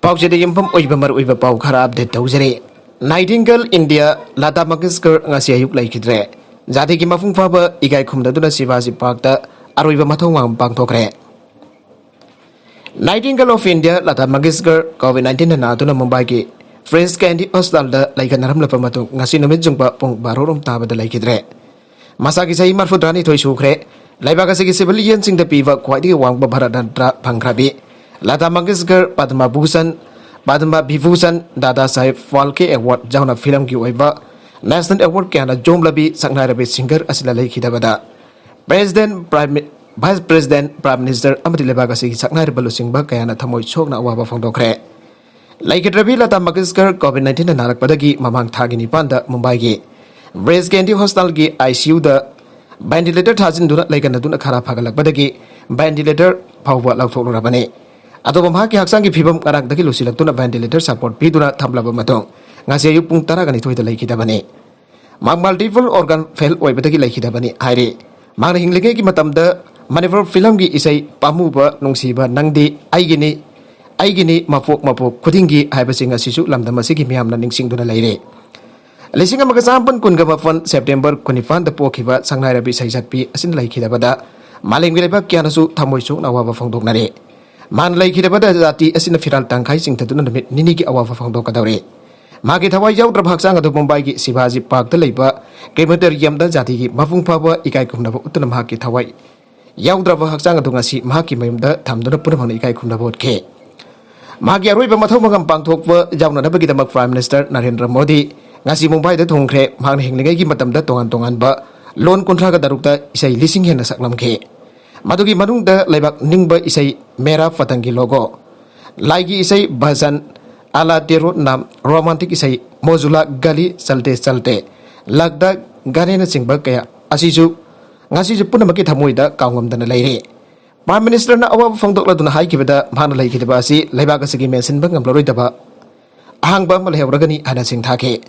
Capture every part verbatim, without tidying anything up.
ꯄꯥꯎꯆꯦꯗ ꯌꯨꯝꯐꯝ ꯑꯣꯏꯕ ꯃꯔꯨꯑꯣꯏꯕ ꯄꯥꯎ ꯈꯔ ꯑꯞꯗꯦꯠ ꯇꯧꯖꯔꯤ꯫ ꯅꯥꯏꯇꯤꯡꯒꯦꯜ ꯏꯟꯗꯤꯌꯥ ꯂꯇꯥ ꯃꯪꯒꯦꯁꯀꯔ ꯉꯁꯤ ꯑꯌꯨꯛ ꯂꯩꯈꯤꯗ꯭ꯔꯦ꯫ ꯖꯥꯇꯤꯒꯤ ꯃꯄꯨꯡ ꯐꯥꯕ ꯏꯀꯥꯏ ꯈꯨꯝꯅꯗꯨꯅ ꯁꯤꯕꯥꯖꯤ ꯄꯥꯔꯛꯇ ꯑꯔꯣꯏꯕ ꯃꯊꯧ ꯃꯉꯝ ꯄꯥꯡꯊꯣꯛꯈ꯭ꯔꯦ꯫ ꯅꯥꯏꯇꯤꯡꯒꯦꯜ of India Lata Mangeshkar COVID ꯅꯥꯏꯟꯇꯤꯟꯅ ꯅꯥꯗꯨꯅ ꯃꯨꯝꯕꯥꯏꯒꯤ ꯐ꯭ꯔꯦꯟꯁ ꯀꯦꯟꯗꯤ ꯍꯣꯁꯄꯤꯇꯥꯜꯗ ꯂꯩꯈꯠꯅꯔꯝꯂꯕ ꯃꯇꯨꯡ ꯉꯁꯤ ꯅꯨꯃꯤꯠ ꯌꯨꯡꯕ ꯄꯨꯡ ꯕꯥꯔꯣ ꯔꯣꯝ ꯇꯥꯕꯗ ꯂꯩꯈꯤꯗ꯭ꯔꯦ꯫ ꯃꯁꯥꯒꯤ ꯆꯍꯤ ꯃꯔꯐꯨꯇꯔꯥꯅꯤꯊꯣꯏ ꯁꯨꯈ꯭ꯔꯦ꯫ ꯂꯩꯕꯥꯛ ꯑꯁꯤꯒꯤ ꯁꯤꯚꯤꯂꯤꯌꯟꯁꯤꯡꯗ ꯄꯤꯕ ꯈ꯭ꯋꯥꯏꯗꯒꯤ ꯋꯥꯡꯕ ꯚꯥꯔꯠ ꯔꯠꯅ ꯐꯪꯈ꯭ꯔꯕꯤ ꯂꯇꯥ ꯃꯪꯒꯦꯁꯀꯔ ꯄꯗꯃ ꯚꯨꯁꯟ, ꯄꯗꯃ ꯚꯤꯚꯨꯁꯟ, ꯗꯥꯗꯥ ꯁꯥꯍꯦꯕ ꯐꯥꯜꯀꯦ ꯑꯦꯋꯥꯔꯗ ꯌꯥꯎꯅ ꯐꯤꯂꯝꯒꯤ ꯑꯣꯏꯕ ꯅꯦꯁꯅꯦꯜ ꯑꯦꯋꯥꯔꯗ ꯀꯌꯥꯅ ꯌꯣꯝꯂꯕꯤ ꯁꯛꯅꯥꯏꯔꯕꯤ ꯁꯤꯡꯒꯔ ꯑꯁꯤꯅ ꯂꯩꯈꯤꯗꯕꯗ ꯄ꯭ꯔꯦꯁꯤꯗꯦꯟ, ꯄ꯭ꯔꯥꯏꯝ ꯃꯤ-, ꯚꯥꯏꯁ ꯄ꯭ꯔꯦꯁꯤꯗꯦꯟ, ꯄ꯭ꯔꯥꯏꯝ ꯃꯤꯅꯤꯁꯇꯔ ꯑꯃꯗꯤ ꯂꯩꯕꯥꯛ ꯑꯁꯤꯒꯤ ꯁꯛꯅꯥꯏꯔꯕ ꯂꯨꯆꯤꯡꯕ ꯀꯌꯥꯅ ꯊꯃꯣꯏ ꯁꯣꯛꯅ ꯑꯋꯥꯕ ꯐꯣꯡꯗꯣꯛꯈ꯭ꯔꯦ꯫ ꯂꯩꯈꯤꯗ꯭ꯔꯕꯤ ꯂꯇꯥ ꯃꯪꯒꯦꯁꯀꯔ ꯀꯣꯚꯤꯗ ꯅꯥꯏꯟꯇꯤꯟꯅ ꯅꯥꯔꯛꯄꯗꯒꯤ ꯃꯃꯥꯡ ꯊꯥꯒꯤ ꯅꯤꯄꯥꯟꯗ ꯃꯨꯝꯕꯥꯏꯒꯤ ꯕ꯭ꯔꯦꯁ ꯀꯦꯟꯗꯤ ꯍꯣꯁꯄꯤꯇꯥꯜꯒꯤ ꯑꯥꯏ ꯁꯤ ꯌꯨꯗ ꯚꯦꯟꯇꯤꯂꯦꯇꯔ ꯊꯥꯖꯤꯟꯗꯨꯅ ꯂꯩꯀꯟꯅꯗꯨꯅ ꯈꯔ ꯐꯒꯠꯂꯛꯄꯗꯒꯤ ꯚꯦꯟꯇꯤꯂꯦꯇꯔ ꯐꯥꯎꯕ ꯂꯧꯊꯣꯛꯂꯨꯔꯕꯅꯤ꯫ ꯑꯗꯨꯕꯨ ꯃꯍꯥꯛꯀꯤ ꯍꯛꯆꯥꯡꯒꯤ ꯐꯤꯕꯝ ꯉꯔꯥꯡꯗꯒꯤ ꯂꯨꯁꯤꯜꯂꯛꯇꯨꯅ ꯚꯦꯟꯇꯤꯂꯦꯇꯔ ꯁꯄꯣꯔꯠ ꯄꯤꯗꯨꯅ ꯊꯝꯂꯕ ꯃꯇꯨꯡ ꯉꯁꯤ ꯑꯌꯨꯛ ꯄꯨꯡ ꯇꯔꯥꯒ ꯅꯤꯊꯣꯏꯗ ꯂꯩꯈꯤꯗꯕꯅꯤ꯫ ꯃꯍꯥꯛ ꯃꯜꯇꯤꯄꯜ ꯑꯣꯔꯒꯥꯟ ꯐꯦꯜ ꯑꯣꯏꯕꯗꯒꯤ ꯂꯩꯈꯤꯗꯕꯅꯤ ꯍꯥꯏꯔꯤ꯫ ꯃꯍꯥꯛꯅ ꯍꯤꯡꯂꯤꯉꯩꯒꯤ ꯃꯇꯝꯗ ꯃꯅꯤꯄꯨꯔ ꯐꯤꯂꯝꯒꯤ ꯏꯁꯩ ꯄꯥꯝꯃꯨꯕ ꯅꯨꯡꯁꯤꯕ ꯅꯪꯗꯤ ꯑꯩꯒꯤꯅꯤ, ꯑꯩꯒꯤꯅꯤ ꯃꯄꯣꯛ ꯃꯄꯣꯛ ꯈꯨꯗꯤꯡꯒꯤ ꯍꯥꯏꯕꯁꯤꯡ ꯑꯁꯤꯁꯨ ꯂꯝꯗꯝ ꯑꯁꯤꯒꯤ ꯃꯤꯌꯥꯝꯅ ꯅꯤꯡꯁꯤꯡꯗꯨꯅ ꯂꯩꯔꯦ꯫ ꯂꯤꯁꯤꯡ ꯑꯃꯒ ꯆꯥꯃꯥꯄꯟ ꯀꯨꯟꯒ ꯃꯥꯄꯟ ꯁꯦꯞꯇꯦꯝꯕꯔ ꯀꯨꯟꯅꯤꯄꯥꯟꯗ ꯄꯣꯛꯈꯤꯕ ꯁꯛꯅꯥꯏꯔꯕꯤ ꯏꯁꯩꯁꯛꯄꯤ ꯑꯁꯤꯅ ꯂꯩꯈꯤꯗꯕꯗ ꯃꯥꯂꯦꯝꯒꯤ ꯂꯩꯕꯥꯛ ꯀꯌꯥꯅꯁꯨ ꯊꯃꯣꯏ ꯁꯣꯛꯅ ꯑꯋꯥꯕ ꯐꯣꯡꯗꯣꯛꯅꯔꯦ꯫ ꯃꯥꯅ ꯂꯩꯈꯤꯗꯕꯗ ꯖꯥꯇꯤ ꯑꯁꯤꯅ ꯐꯤꯔꯥꯜ ꯇꯪꯈꯥꯏ ꯆꯤꯡꯊꯗꯨꯅ ꯅꯨꯃꯤꯠ ꯅꯤꯅꯤꯒꯤ ꯑꯋꯥꯕ ꯐꯣꯡꯗꯣꯛꯀꯗꯧꯔꯤ꯫ ꯃꯍꯥꯛꯀꯤ ꯊꯋꯥꯏ ꯌꯥꯎꯗ꯭ꯔꯕ ꯍꯛꯆꯥꯡ ꯑꯗꯨ ꯃꯨꯝꯕꯥꯏꯒꯤ ꯁꯤꯚꯥꯖꯤ ꯄꯥꯔꯛꯇ ꯂꯩꯕ ꯀ꯭ꯔꯦꯃꯦꯇꯣꯔꯤꯌꯝꯗ ꯖꯥꯇꯤꯒꯤ ꯃꯄꯨꯡ ꯐꯥꯕ ꯏꯀꯥꯏ ꯈꯨꯝꯅꯕ ꯎꯠꯇꯨꯅ ꯃꯍꯥꯛꯀꯤ ꯊꯋꯥꯏ ꯌꯥꯎꯗ꯭ꯔꯕ ꯍꯛꯆꯥꯡ ꯑꯗꯨ ꯉꯁꯤ ꯃꯍꯥꯛꯀꯤ ꯃꯌꯨꯝꯗ ꯊꯝꯗꯨꯅ ꯄꯨꯝꯅꯃꯛꯅ ꯏꯀꯥꯏ ꯈꯨꯝꯅꯕ ꯎꯠꯈꯤ꯫ ꯃꯍꯥꯛꯀꯤ ꯑꯔꯣꯏꯕ ꯃꯊꯧ ꯃꯉꯝ ꯄꯥꯡꯊꯣꯛꯄ ꯌꯥꯎꯅꯅꯕꯒꯤꯗꯃꯛ ꯄ꯭ꯔꯥꯏꯝ ꯃꯤꯅꯤꯁꯇꯔ ꯅꯔꯦꯟꯗ꯭ꯔ ꯃꯣꯗꯤ ꯉꯁꯤ ꯃꯨꯝꯕꯥꯏꯗ ꯊꯨꯡꯈ꯭ꯔꯦ꯫ ꯃꯍꯥꯛꯅ ꯍꯤꯡꯂꯤꯉꯩꯒꯤ ꯃꯇꯝꯗ ꯇꯣꯉꯥꯟ ꯇꯣꯉꯥꯟꯕ ꯂꯣꯟ ꯀꯨꯟꯊ꯭ꯔꯥꯒ ꯇꯔꯨꯛꯇ ꯏꯁꯩ ꯂꯤꯁꯤꯡ ꯍꯦꯟꯅ ꯁꯛꯂꯝꯈꯤ꯫ ꯃꯗꯨꯒꯤ ꯃꯅꯨꯡꯗ ꯂꯩꯕꯥꯛ ꯅꯤꯡꯕ ꯏꯁꯩ ꯃꯦꯔꯥ ꯄꯇꯟꯒꯤ ꯂꯣꯒꯣ, ꯂꯥꯏꯒꯤ ꯏꯁꯩ ꯚꯖꯟ, ꯑꯥꯂꯥ ꯇꯦꯔꯣ ꯅꯥꯝ, ꯔꯣꯃꯥꯟꯇꯤꯛ ꯏꯁꯩ ꯃꯣꯖꯨꯂꯥ ꯒꯂꯤ ꯆꯜꯇꯦ ꯆꯜꯇꯦ, ꯂꯛꯗꯥ ꯒꯥꯅꯦꯅꯆꯤꯡꯕ ꯀꯌꯥ ꯑꯁꯤꯁꯨ ꯉꯁꯤꯁꯨ ꯄꯨꯝꯅꯃꯛꯀꯤ ꯊꯃꯣꯏꯗ ꯀꯥꯎꯉꯝꯗꯅ ꯂꯩꯔꯤ꯫ ꯄ꯭ꯔꯥꯏꯝ ꯃꯤꯅꯤꯁꯇꯔꯅ ꯑꯋꯥꯕ ꯐꯣꯡꯗꯣꯛꯂꯗꯨꯅ ꯍꯥꯏꯈꯤꯕꯗ ꯃꯍꯥꯛꯅ ꯂꯩꯈꯤꯗꯕ ꯑꯁꯤ ꯂꯩꯕꯥꯛ ꯑꯁꯤꯒꯤ ꯃꯦꯟꯁꯤꯟꯕ ꯉꯝꯂꯔꯣꯏꯗꯕ ꯑꯍꯥꯡꯕ ꯑꯃ ꯂꯩꯍꯧꯔꯒꯅꯤ ꯍꯥꯏꯅ ꯁꯤꯡꯊꯥꯈꯤ꯫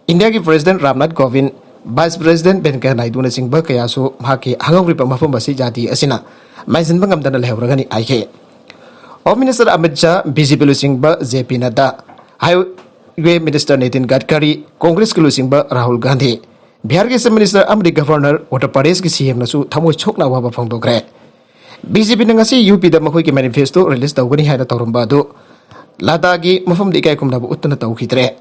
ꯏꯟꯗꯤꯌꯥꯒꯤ ꯄ꯭ꯔꯦꯁꯤꯗꯦꯟ ꯔꯥꯝꯅꯥꯊ ꯀꯣꯕꯤꯟꯗ, ꯚꯥꯏꯁ ꯄ꯭ꯔꯦꯁꯤꯗꯦꯟ ꯚꯦꯡꯀꯌꯥ ꯅꯥꯏꯗꯨꯅꯆꯤꯡꯕ ꯀꯌꯥꯁꯨ ꯃꯍꯥꯛꯀꯤ ꯍꯪꯍꯧꯔꯤꯕ ꯃꯐꯝ ꯑꯁꯤ ꯖꯥꯇꯤ ꯑꯁꯤꯅ ꯃꯦꯟꯁꯤꯟꯕ ꯉꯝꯗꯅ ꯂꯩꯍꯧꯔꯒꯅꯤ ꯍꯥꯏꯈꯤ꯫ Home Minister Amit Shah, B J P ꯂꯨꯆꯤꯡꯕ J P Nadda, Highway Minister Nitin Gadkari, Congressꯀꯤ ꯂꯨꯆꯤꯡꯕ Rahul Gandhi, ꯕꯤꯍꯥꯔꯒꯤ Chief Minister ꯑꯃꯗꯤ Governor, ꯎꯠꯇꯔ ꯄ꯭ꯔꯗꯦꯁꯀꯤ C M ꯅꯁꯨ ꯊꯃꯣꯏ ꯁꯣꯛꯅ ꯑꯋꯥꯕ ꯐꯣꯡꯗꯣꯛꯈ꯭ꯔꯦ꯫ B J P ꯅ ꯉꯁꯤ U P ꯗ ꯃꯈꯣꯏꯒꯤ manifesto release ꯇꯧꯒꯅꯤ ꯍꯥꯏꯅ ꯇꯧꯔꯝꯕ ꯑꯗꯨ ꯂꯥꯗꯥꯒꯤ ꯃꯐꯝꯗ ꯏꯀꯥꯏ ꯈꯨꯝꯅꯕ ꯎꯠꯇꯨꯅ ꯇꯧꯈꯤꯗ꯭ꯔꯦ꯫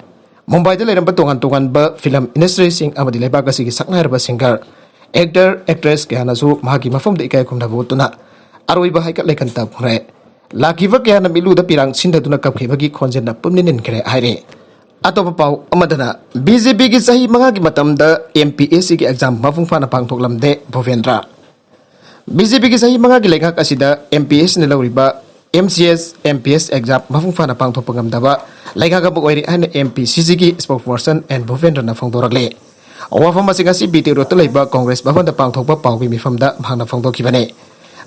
ꯃꯨꯝꯕꯥꯏꯗ ꯂꯩꯔꯝꯕ ꯇꯣꯉꯥꯟ ꯇꯣꯉꯥꯟꯕ film industryꯁꯤꯡ ꯑꯃꯗꯤ ꯂꯩꯕꯥꯛ ꯑꯁꯤꯒꯤ ꯁꯛꯅꯥꯏꯔꯕ singer, actor, actress ꯀꯌꯥꯅꯁꯨ ꯃꯍꯥꯛꯀꯤ ꯃꯐꯝꯗ ꯏꯀꯥꯏ ꯈꯨꯝꯅꯕ ꯎꯠꯇꯨꯅ ꯑꯔꯣꯏꯕ ꯍꯥꯏꯀꯠ ꯂꯩꯈꯟ ꯇꯧꯈ꯭ꯔꯦ꯫ ꯂꯥꯛꯈꯤꯕ ꯀꯌꯥꯅ ꯃꯤꯠꯂꯨꯗ ꯄꯤꯔꯥꯡ ꯁꯤꯟꯊꯗꯨꯅ ꯀꯞꯈꯤꯕꯒꯤ ꯈꯣꯟꯖꯦꯜꯅ ꯄꯨꯝꯅꯤꯟ ꯅꯤꯟꯈ꯭ꯔꯦ ꯍꯥꯏꯔꯤ꯫ ꯑꯇꯣꯞꯄ ꯄꯥꯎ ꯑꯃꯗꯅ, B J Pꯒꯤ ꯆꯍꯤ ꯃꯉꯥꯒꯤ ꯃꯇꯝꯗ M P S Cꯒꯤ exam ꯃꯄꯨꯡ ꯐꯥꯅ ꯄꯥꯡꯊꯣꯛꯂꯝꯗꯦ ꯚꯨꯄꯦꯟꯗ꯭ꯔ꯫ B J Pꯒꯤ ꯆꯍꯤ ꯃꯉꯥꯒꯤ ꯂꯩꯉꯥꯛ ꯑꯁꯤꯗ M P S Cꯅ ꯂꯧꯔꯤꯕ M C S, M P S exam ꯃꯄꯨꯡ ꯐꯥꯅ ꯄꯥꯡꯊꯣꯛꯄ ꯉꯝꯗꯕ ꯂꯩꯉꯥꯛ ꯑꯃ ꯑꯣꯏꯔꯤ ꯍꯥꯏꯅ M P C Cꯒꯤ spokesperson N ꯚꯨꯄꯦꯟꯗ꯭ꯔꯅ ꯐꯣꯡꯗꯣꯔꯛꯂꯤ꯫ ꯋꯥꯐꯝ ꯑꯁꯤ ꯉꯁꯤ B T Roadꯇ ꯂꯩꯕ Congress ꯚꯕꯟꯗ ꯄꯥꯡꯊꯣꯛꯄ ꯄꯥꯎꯒꯤ ꯃꯤꯐꯝꯗ ꯃꯍꯥꯛꯅ ꯐꯣꯡꯗꯣꯛꯈꯤꯕꯅꯤ꯫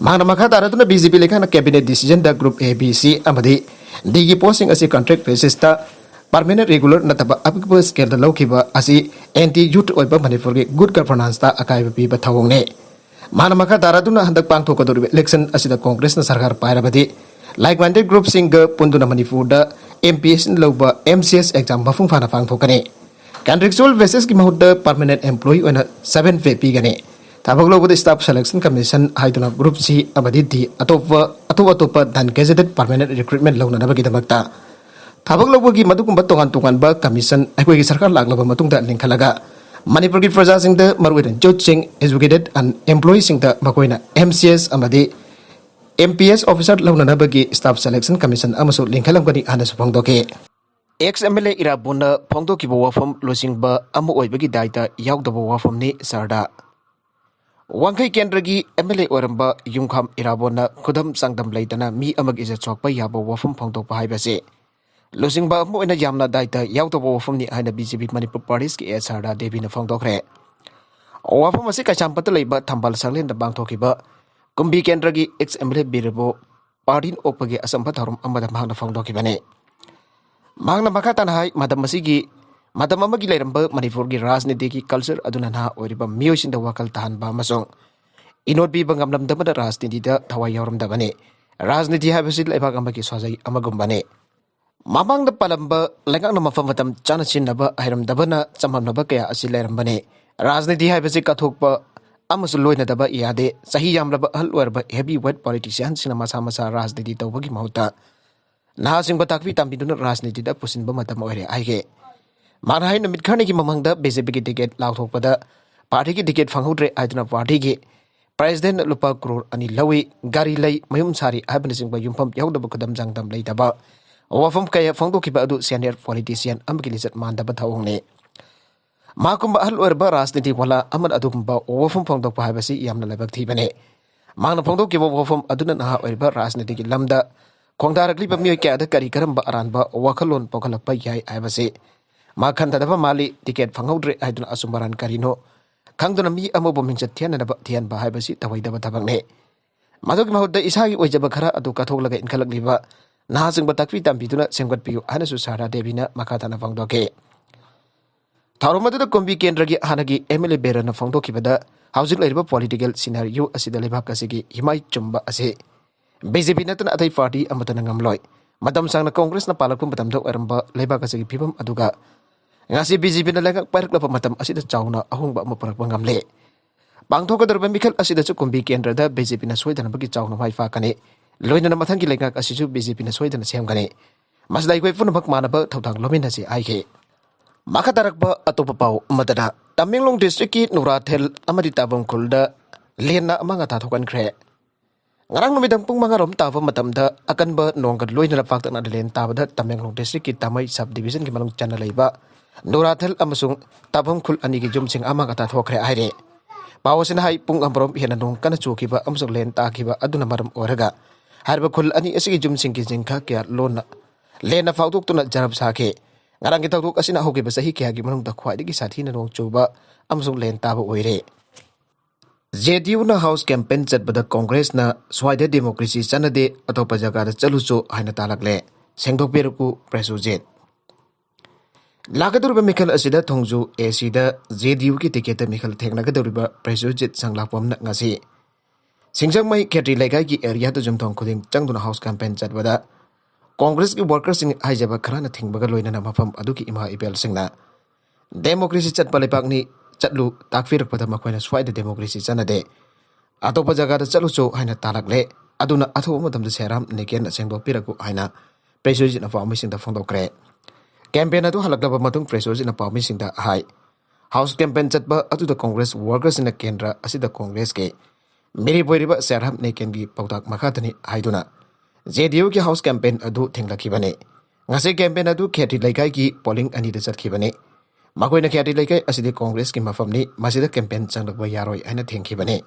ꯃꯍꯥꯛꯅ ꯃꯈꯥ ꯇꯥꯔꯗꯨꯅ B J P ꯂꯩꯉꯥꯛꯅ cabinet decisionꯗ group A, B, C ꯑꯃꯗꯤ Dꯒꯤ postꯁꯤꯡ ꯑꯁꯤ contract basisꯇ permanent regular ꯅꯠꯇꯕ ꯑꯄꯤꯛꯄ scaleꯗ ꯂꯧꯈꯤꯕ ꯑꯁꯤ anti youth ꯑꯣꯏꯕ ꯃꯅꯤꯄꯨꯔꯒꯤ good governanceta ꯑꯀꯥꯏꯕ ꯄꯤꯕ ꯊꯧꯑꯣꯡꯅꯤ꯫ ꯃꯍꯥꯛꯅ ꯃꯈꯥ ꯇꯥꯔꯗꯨꯅ ꯍꯟꯗꯛ ꯄꯥꯡꯊꯣꯛꯀꯗꯧꯔꯤꯕ election ꯑꯁꯤꯗ Congressꯅ ꯁꯔꯀꯥꯔ ꯄꯥꯏꯔꯕꯗꯤ like-minded groupꯁꯤꯡꯒ ꯄꯨꯟꯗꯨꯅ ꯃꯅꯤꯄꯨꯔꯗ M P S Cꯅ ꯂꯧꯕ M C S exam ꯃꯄꯨꯡ ꯐꯥꯅ ꯄꯥꯡꯊꯣꯛꯀꯅꯤ꯫ Contractual basisꯀꯤ ꯃꯍꯨꯠꯇ permanent employee ꯑꯣꯏꯅ seven pay ꯄꯤꯒꯅꯤ꯫ ꯊꯕꯛ ꯂꯧꯕꯗ Staff Selection Commission ꯍꯥꯏꯗꯨꯅ group C ꯑꯃꯗꯤ D ꯑꯇꯣꯞꯄ, ꯑꯇꯣꯞ ꯑꯇꯣꯞꯄ non-gazetted permanent recruitment ꯂꯧꯅꯅꯕꯒꯤꯗꯃꯛꯇ ꯊꯕꯛ ꯂꯧꯕꯒꯤ ꯃꯗꯨꯒꯨꯝꯕ ꯇꯣꯉꯥꯟ ꯇꯣꯉꯥꯟꯕ commission ꯑꯩꯈꯣꯏꯒꯤ ꯁꯔꯀꯥꯔ ꯂꯥꯛꯂꯕ ꯃꯇꯨꯡꯗ ꯂꯤꯡꯈꯠꯂꯒ ꯃꯅꯤꯄꯨꯔꯒꯤ ꯄ꯭ꯔꯖꯥꯁꯤꯡꯗ, ꯃꯔꯨꯑꯣꯏꯅ youthꯁꯤꯡ, educated unemployedꯁꯤꯡꯗ ꯃꯈꯣꯏꯅ M C S ꯑꯃꯗꯤ M P S officer ꯂꯧꯅꯅꯕꯒꯤ Staff Selection Commission ꯑꯃꯁꯨ ꯂꯤꯡꯈꯠꯂꯝꯒꯅꯤ ꯍꯥꯏꯅꯁꯨ ꯐꯣꯡꯗꯣꯛꯈꯤ꯫ Ex-M L A ꯏꯔꯥꯕꯣꯟꯅ ꯐꯣꯡꯗꯣꯛꯈꯤꯕ ꯋꯥꯐꯝ ꯂꯨꯆꯤꯡꯕ ꯑꯃ ꯑꯣꯏꯕꯒꯤ ꯗꯥꯏꯇ ꯌꯥꯎꯗꯕ ꯋꯥꯐꯝꯅꯤ ꯁꯥꯔꯗ꯫ ꯋꯥꯡꯈꯩ ꯀꯦꯟꯗ꯭ꯔꯒꯤ M L A ꯑꯣꯏꯔꯝꯕ ꯌꯨꯝꯈꯥꯝ ꯏꯔꯥꯕꯣꯟꯅ ꯈꯨꯗꯝ ꯆꯥꯡꯗꯝ ꯂꯩꯇꯅ ꯃꯤ ꯑꯃꯒꯤ ꯏꯖꯠ ꯁꯣꯛꯄ ꯌꯥꯕ ꯋꯥꯐꯝ ꯐꯣꯡꯗꯣꯛꯄ ꯍꯥꯏꯕꯁꯤ ꯂꯨꯆꯤꯡꯕ ꯑꯃ ꯑꯣꯏꯅ ꯌꯥꯝꯅ ꯗꯥꯏꯇ ꯌꯥꯎꯗꯕ ꯋꯥꯐꯝꯅꯤ ꯍꯥꯏꯅ B J P ꯃꯅꯤꯄꯨꯔ ꯄ꯭ꯔꯗꯦꯁꯀꯤ A ꯁꯥꯔꯗꯥ ꯗꯦꯕꯤꯅ ꯐꯣꯡꯗꯣꯛꯈ꯭ꯔꯦ꯫ ꯋꯥꯐꯝ ꯑꯁꯤ ꯀꯩꯁꯥꯝꯄꯥꯠꯇ ꯂꯩꯕ ꯊꯝꯕꯥꯜ ꯁꯪꯂꯦꯟꯗ ꯄꯥꯡꯊꯣꯛꯈꯤꯕ ꯀꯨꯝꯕꯤ ꯀꯦꯟꯗ꯭ꯔꯒꯤ ex-M L A ꯕꯤꯔꯕꯨ ꯄꯥꯔꯗꯤꯟ ꯑꯣꯛꯄꯒꯤ ꯑꯆꯝꯕ ꯊꯧꯔꯝ ꯑꯃꯗ ꯃꯍꯥꯛꯅ ꯐꯣꯡꯗꯣꯛꯈꯤꯕꯅꯤ꯫ ꯃꯍꯥꯛꯅ ꯃꯈꯥ ꯇꯥꯅ ꯍꯥꯏ, ꯃꯇꯝ ꯑꯁꯤꯒꯤ, ꯃꯇꯝ ꯑꯃꯒꯤ ꯂꯩꯔꯝꯕ ꯃꯅꯤꯄꯨꯔꯒꯤ ꯔꯥꯖꯅꯤꯇꯤꯒꯤ culture ꯑꯗꯨꯅ ꯅꯍꯥ ꯑꯣꯏꯔꯤꯕ ꯃꯤꯑꯣꯏꯁꯤꯡꯗ ꯋꯥꯈꯜ ꯇꯥꯍꯟꯕ ꯑꯃꯁꯨꯡ ꯏꯅꯣꯠ ꯄꯤꯕ ꯉꯝꯂꯝꯗꯕꯅ ꯔꯥꯖꯅꯤꯇꯤꯗ ꯊꯋꯥꯏ ꯌꯥꯎꯔꯝꯗꯕꯅꯤ꯫ ꯔꯥꯖꯅꯤꯇꯤ ꯍꯥꯏꯕꯁꯤ ꯂꯩꯕꯥꯛ ꯑꯃꯒꯤ ꯁꯥꯖꯩ ꯑꯃꯒꯨꯝꯕꯅꯤ꯫ ꯃꯃꯥꯡꯗ ꯄꯥꯜꯂꯝꯕ ꯂꯩꯉꯥꯛꯅ ꯃꯐꯝ ꯃꯇꯝ ꯆꯥꯅ ꯁꯤꯖꯤꯟꯅꯕ ꯍꯩꯔꯝꯗꯕꯅ ꯆꯃꯝꯅꯕ ꯀꯌꯥ ꯑꯁꯤ ꯂꯩꯔꯝꯕꯅꯤ꯫ ꯔꯥꯖꯅꯤꯇꯤ ꯍꯥꯏꯕꯁꯤ ꯀꯠꯊꯣꯛꯄ ꯑꯃꯁꯨ ꯂꯣꯏꯅꯗꯕ ꯌꯥꯗꯦ꯫ ꯆꯍꯤ ꯌꯥꯝꯂꯕ ꯑꯍꯜ ꯑꯣꯏꯔꯕ heavy weight politicianꯁꯤꯡꯅ ꯃꯁꯥ ꯃꯁꯥ ꯔꯥꯖꯅꯤꯇꯤ ꯇꯧꯕꯒꯤ ꯃꯍꯨꯠꯇ ꯅꯍꯥꯁꯤꯡꯕꯨ ꯇꯥꯛꯄꯤ ꯇꯝꯕꯤꯗꯨꯅ ꯔꯥꯖꯅꯤꯇꯤꯗ ꯄꯨꯁꯤꯟꯕ ꯃꯇꯝ ꯑꯣꯏꯔꯦ ꯍꯥꯏꯈꯤ꯫ ꯃꯥꯅ ꯍꯥꯏ, ꯅꯨꯃꯤꯠ ꯈꯔꯅꯤꯒꯤ ꯃꯃꯥꯡꯗ BJPꯒꯤ ꯇꯤꯀꯦꯠ ꯂꯥꯎꯊꯣꯛꯄꯗ ꯄꯥꯔꯇꯤꯒꯤ ꯇꯤꯀꯦꯠ ꯐꯪꯍꯧꯗ꯭ꯔꯦ ꯍꯥꯏꯗꯨꯅ ꯄꯥꯔꯇꯤꯒꯤ ꯄ꯭ꯔꯦꯁꯤꯗꯦꯟꯠꯅ ꯂꯨꯄꯥ ꯀ꯭ꯔꯣꯔ ꯑꯅꯤ ꯂꯧꯏ, ꯒꯥꯔꯤ ꯂꯩ, ꯃꯌꯨꯝ ꯁꯥꯔꯤ ꯍꯥꯏꯕꯅꯆꯤꯡꯕ ꯌꯨꯝꯐꯝ ꯌꯥꯎꯗꯕ ꯈꯨꯗꯝ ꯆꯥꯡꯗꯝ ꯂꯩꯇꯕ ꯋꯥꯐꯝ ꯀꯌꯥ ꯐꯣꯡꯗꯣꯛꯈꯤꯕ ꯑꯗꯨ senior politician ꯑꯃꯒꯤ ꯂꯤꯆꯠ ꯃꯥꯟꯗꯕ ꯊꯧꯑꯣꯡꯅꯤ꯫ ꯃꯥꯒꯨꯝꯕ ꯑꯍꯜ ꯑꯣꯏꯔꯕ ꯔꯥꯖꯅꯤꯇꯤ ꯋꯥꯂꯥ ꯑꯃꯅ ꯑꯗꯨꯒꯨꯝꯕ ꯋꯥꯐꯝ ꯐꯣꯡꯗꯣꯛꯄ ꯍꯥꯏꯕꯁꯤ ꯌꯥꯝꯅ ꯂꯥꯏꯕꯛ ꯊꯤꯕꯅꯤ꯫ ꯃꯥꯅ ꯐꯣꯡꯗꯣꯛꯈꯤꯕ ꯋꯥꯐꯝ ꯑꯗꯨꯅ ꯅꯍꯥ ꯑꯣꯏꯔꯤꯕ ꯔꯥꯖꯅꯤꯇꯤꯒꯤ ꯂꯝꯗ ꯈꯣꯡꯗꯥꯔꯛꯂꯤꯕ ꯃꯤꯑꯣꯏ ꯀꯌꯥꯗ ꯀꯔꯤ ꯀꯔꯝꯕ ꯑꯔꯥꯟꯕ ꯋꯥꯈꯜꯂꯣꯟ ꯄꯣꯛꯍꯜꯂꯛꯄ ꯌꯥꯏ ꯍꯥꯏꯕꯁꯤ ꯃꯥ ꯈꯟꯊꯗꯕ ꯃꯥꯜꯂꯤ꯫ ꯇꯤꯀꯦꯠ ꯐꯪꯍꯧꯗ꯭ꯔꯦ ꯍꯥꯏꯗꯨꯅ ꯑꯆꯨꯝ ꯑꯔꯥꯟ ꯀꯔꯤꯅꯣ ꯈꯪꯗꯨꯅ ꯃꯤ ꯑꯃꯕꯨ ꯃꯤꯡꯆꯠ ꯊꯤꯍꯟꯅꯕ ꯊꯤꯍꯟꯕ ꯍꯥꯏꯕꯁꯤ ꯇꯧꯍꯩꯗꯕ ꯊꯕꯛꯅꯤ꯫ ꯃꯗꯨꯒꯤ ꯃꯍꯨꯠꯇ ꯏꯁꯥꯒꯤ ꯑꯣꯏꯖꯕ ꯈꯔ ꯑꯗꯨ ꯀꯠꯊꯣꯛꯂꯒ ꯏꯟꯈꯠꯂꯛꯂꯤꯕ ꯅꯍꯥꯁꯤꯡꯕꯨ ꯇꯥꯛꯄꯤ ꯇꯝꯕꯤꯗꯨꯅ ꯁꯦꯝꯒꯠꯄꯤꯌꯨ ꯍꯥꯏꯅꯁꯨ ꯁꯥꯔꯗꯥ ꯗꯦꯕꯤꯅ ꯃꯈꯥ ꯇꯥꯅ ꯐꯣꯡꯗꯣꯛꯈꯤ꯫ ꯊꯧꯔꯝ ꯑꯗꯨꯗ ꯀꯨꯝꯕꯤ ꯀꯦꯟꯗ꯭ꯔꯒꯤ ꯍꯥꯟꯅꯒꯤ MLA ꯕꯦꯔꯟꯅ ꯐꯣꯡꯗꯣꯛꯈꯤꯕꯗ, ꯍꯧꯖꯤꯛ ꯂꯩꯔꯤꯕ political scenario ꯑꯁꯤꯗ ꯂꯩꯕꯥꯛ ꯑꯁꯤꯒꯤ ꯍꯤꯃꯥꯏ ꯆꯨꯝꯕ ꯑꯁꯤ BJP ꯅꯠꯇꯅ ꯑꯇꯩ ꯄꯥꯔꯇꯤ ꯑꯃꯠꯇꯅ ꯉꯝꯂꯣꯏ꯫ ꯃꯇꯝ ꯁꯥꯡꯅ ꯀꯣꯡꯒ꯭ꯔꯦꯁꯅ ꯄꯥꯜꯂꯛꯄ ꯃꯇꯝꯗ ꯑꯣꯏꯔꯝꯕ ꯂꯩꯕꯥꯛ ꯑꯁꯤꯒꯤ ꯐꯤꯕꯝ ꯑꯗꯨꯒ ꯉꯁꯤ BJPꯅ ꯂꯩꯉꯥꯛ ꯄꯥꯏꯔꯛꯂꯕ ꯃꯇꯝ ꯑꯁꯤꯗ ꯆꯥꯎꯅ ꯑꯍꯣꯡꯕ ꯑꯃ ꯄꯨꯔꯛꯄ ꯉꯝꯂꯦ꯫ ꯄꯥꯡꯊꯣꯛꯀꯗꯧꯔꯤꯕ ꯃꯤꯈꯜ ꯑꯁꯤꯗꯁꯨ ꯀꯨꯝꯕꯤ ꯀꯦꯟꯗ꯭ꯔꯗ BJPꯅ ꯁꯣꯏꯗꯅꯃꯛꯀꯤ ꯆꯥꯎꯅ ꯃꯥꯏ ꯄꯥꯛꯀꯅꯤ꯫ ꯂꯣꯏꯅꯅ ꯃꯊꯪꯒꯤ ꯂꯩꯉꯥꯛ ꯑꯁꯤꯁꯨ BJPꯅ ꯁꯣꯏꯗꯅ ꯁꯦꯝꯒꯅꯤ꯫ ꯃꯁꯤꯗ ꯑꯩꯈꯣꯏ ꯄꯨꯝꯅꯃꯛ ꯃꯥꯟꯅꯕ ꯊꯧꯗꯥꯡ ꯂꯧꯃꯤꯟꯅꯁꯤ ꯍꯥꯏꯈꯤ꯫ ꯃꯈꯥ ꯇꯥꯔꯛꯄ ꯑꯇꯣꯞꯄ ꯄꯥꯎ ꯑꯃꯗꯅ, ꯇꯃꯦꯡꯂꯣꯡ districtꯀꯤ ꯅꯨꯔꯥꯊꯦꯜ ꯑꯃꯗꯤ ꯇꯥꯕꯝ ꯈꯨꯜꯗ ꯂꯦꯟꯅ ꯑꯃꯥꯡ ꯑꯇꯥ ꯊꯣꯛꯍꯟꯈ꯭ꯔꯦ꯫ ꯉꯔꯥꯡ ꯅꯨꯃꯤꯗꯥꯡ ꯄꯨꯡ ꯃꯉꯥ ꯔꯣꯝ ꯇꯥꯕ ꯃꯇꯝꯗ ꯑꯀꯟꯕ ꯅꯣꯡꯒ ꯂꯣꯏꯅꯅ ꯄꯥꯛꯇꯛꯅꯅ ꯂꯦꯟ ꯇꯥꯕꯗ ꯇꯃꯦꯡꯂꯣꯡ districtꯀꯤ ꯇꯥꯃꯩ sub divisionꯒꯤ ꯃꯅꯨꯡ ꯆꯟꯅ ꯂꯩꯕ ꯅꯨꯔꯥꯊꯦꯜ ꯑꯃꯁꯨꯡ ꯇꯥꯕꯝ ꯈꯨꯜ ꯑꯅꯤꯒꯤ ꯌꯨꯝꯁꯤꯡ ꯑꯃꯥꯡ ꯑꯇꯥ ꯊꯣꯛꯈ꯭ꯔꯦ ꯍꯥꯏꯔꯦ꯫ ꯄꯥꯎ ꯑꯁꯤꯅ ꯍꯥꯏ, ꯄꯨꯡ ꯑꯃꯔꯣꯝ ꯍꯦꯟꯅ ꯅꯣꯡ ꯀꯟꯅ ꯆꯨꯈꯤꯕ ꯑꯃꯁꯨꯡ ꯂꯦꯟ ꯇꯥꯈꯤꯕ ꯑꯗꯨꯅ ꯃꯔꯝ ꯑꯣꯏꯔꯒ ꯍꯥꯏꯔꯤꯕ ꯈꯨꯜ ꯑꯅꯤ ꯑꯁꯤꯒꯤ ꯌꯨꯝꯁꯤꯡꯒꯤ ꯖꯤꯡꯒ ꯀꯌꯥ ꯂꯣꯟꯅ ꯂꯦꯟꯅ ꯐꯥꯎꯗꯣꯛꯇꯨꯅ ꯖꯔꯞ ꯁꯥꯈꯤ꯫ ꯉꯔꯥꯡꯒꯤ ꯊꯧꯗꯣꯛ ꯑꯁꯤꯅ ꯍꯧꯈꯤꯕ ꯆꯍꯤ ꯀꯌꯥꯒꯤ ꯃꯅꯨꯡꯗ ꯈ꯭ꯋꯥꯏꯗꯒꯤ ꯁꯥꯊꯤꯅ ꯅꯣꯡ ꯆꯨꯕ ꯑꯃꯁꯨꯡ ꯂꯦꯟ ꯇꯥꯕ ꯑꯣꯏꯔꯦ꯫ JDUꯅ house campaign ꯆꯠꯄꯗ ꯀꯣꯡꯒ꯭ꯔꯦꯁꯅ "ꯁ꯭ꯋꯥꯏꯗ democracy ꯆꯠꯅꯗꯦ, ꯑꯇꯣꯞꯄ ꯖꯒꯥꯗ ꯆꯠꯂꯨꯆꯣ" ꯍꯥꯏꯅ ꯇꯥꯜꯂꯛꯂꯦ꯫ ꯁꯦꯡꯗꯣꯛꯄꯤꯔꯛꯎ ꯄ꯭ꯔꯦꯁꯣꯖꯤꯠ꯫ ꯂꯥꯛꯀꯗꯧꯔꯤꯕ ꯃꯤꯈꯜ ꯑꯁꯤꯗ ꯊꯣꯡꯖꯨ ACꯗ JDUꯒꯤ ꯇꯤꯀꯦꯠꯇ ꯃꯤꯈꯜ ꯊꯦꯡꯅꯒꯗꯧꯔꯤꯕ ꯄ꯭ꯔꯦꯁꯣꯖꯤꯠ ꯁꯪꯂꯥꯛꯄꯝꯅ ꯉꯁꯤ ꯁꯤꯡꯖꯃꯩ ꯈꯦꯇ꯭ꯔꯤ ꯂꯩꯀꯥꯏꯒꯤ ꯑꯦꯔꯤꯌꯥꯗ ꯌꯨꯝꯊꯣꯡ ꯈꯨꯗꯤꯡ ꯆꯪꯗꯨꯅ ꯍꯥꯎꯁ ꯀꯦꯝꯄꯦꯟ ꯆꯠꯄꯗ ꯀꯣꯡꯒ꯭ꯔꯦꯁꯀꯤ ꯋꯥꯔꯀꯔꯁꯤꯡ ꯍꯥꯏꯖꯕ ꯈꯔꯅ ꯊꯤꯡꯕꯒ ꯂꯣꯏꯅꯅ ꯃꯐꯝ ꯑꯗꯨꯒꯤ ꯏꯃꯥ ꯏꯕꯦꯜꯁꯤꯡꯅ "ꯗꯦꯃꯣꯀ꯭ꯔꯦꯁꯤ ꯆꯠꯄ ꯂꯩꯕꯥꯛꯅꯤ, ꯆꯠꯂꯨ" ꯇꯥꯛꯄꯤꯔꯛꯄꯗ ꯃꯈꯣꯏꯅ "ꯁ꯭ꯋꯥꯏꯗ ꯗꯦꯃꯣꯀ꯭ꯔꯦꯁꯤ ꯆꯠꯅꯗꯦ, ꯑꯇꯣꯞꯄ ꯖꯒꯥꯗ ꯆꯠꯂꯨꯁꯨ" ꯍꯥꯏꯅ ꯇꯥꯜꯂꯛꯂꯦ꯫ ꯑꯗꯨꯅ ꯑꯊꯨꯕ ꯃꯇꯝꯗ ꯁꯦꯔꯥꯝ ꯅꯤꯀꯦꯟꯅ ꯁꯦꯡꯗꯣꯛꯄꯤꯔꯛꯎ ꯍꯥꯏꯅ ꯄ꯭ꯔꯦꯁ ꯌꯨꯅꯤꯠꯅ ꯄꯥꯎꯃꯤꯁꯤꯡꯗ ꯐꯣꯡꯗꯣꯛꯈ꯭ꯔꯦ꯫ ꯀꯦꯝꯄꯦꯟ ꯑꯗꯨ ꯍꯜꯂꯛꯂꯕ ꯃꯇꯨꯡ ꯄ꯭ꯔꯦꯁ ꯌꯨꯅꯤꯠꯅ ꯄꯥꯎꯃꯤꯁꯤꯡꯗ ꯍꯥꯏ, ꯍꯥꯎꯁ ꯀꯦꯝꯄꯦꯟ ꯆꯠꯄ ꯑꯗꯨꯗ ꯀꯣꯡꯒ꯭ꯔꯦꯁ ꯋꯥꯔꯀꯔꯁꯤꯡꯅ ꯀꯦꯟꯗ꯭ꯔ ꯑꯁꯤꯗ ꯀꯣꯡꯒ꯭ꯔꯦꯁꯀꯤ ꯃꯤꯔꯦꯞ ꯑꯣꯏꯔꯤꯕ ꯁꯦꯔꯥꯝ ꯅꯤꯀꯦꯟꯒꯤ ꯄꯥꯎꯇꯥꯛ ꯃꯈꯥꯗꯅꯤ ꯍꯥꯏꯗꯨꯅ ꯖꯦ ꯗꯤ ꯌꯨꯒꯤ ꯍꯥꯎꯁ ꯀꯦꯝꯄꯦꯟ ꯑꯗꯨ ꯊꯤꯡꯂꯛꯈꯤꯕꯅꯤ꯫ ꯉꯁꯤ ꯀꯦꯝꯄꯦꯟ ꯑꯗꯨ ꯈꯦꯇ꯭ꯔꯤ ꯂꯩꯀꯥꯏꯒꯤ ꯄꯣꯂꯤꯡ ꯑꯅꯤꯗ ꯆꯠꯈꯤꯕꯅꯤ꯫ ꯃꯈꯣꯏꯅ ꯈꯦꯇ꯭ꯔꯤ ꯂꯩꯀꯥꯏ ꯑꯁꯤꯗꯤ ꯀꯣꯡꯒ꯭ꯔꯦꯁꯀꯤ ꯃꯐꯝꯅꯤ, ꯃꯁꯤꯗ ꯀꯦꯝꯄꯦꯟ ꯆꯪꯂꯛꯄ ꯌꯥꯔꯣꯏ ꯍꯥꯏꯅ ꯊꯤꯡꯈꯤꯕꯅꯤ꯫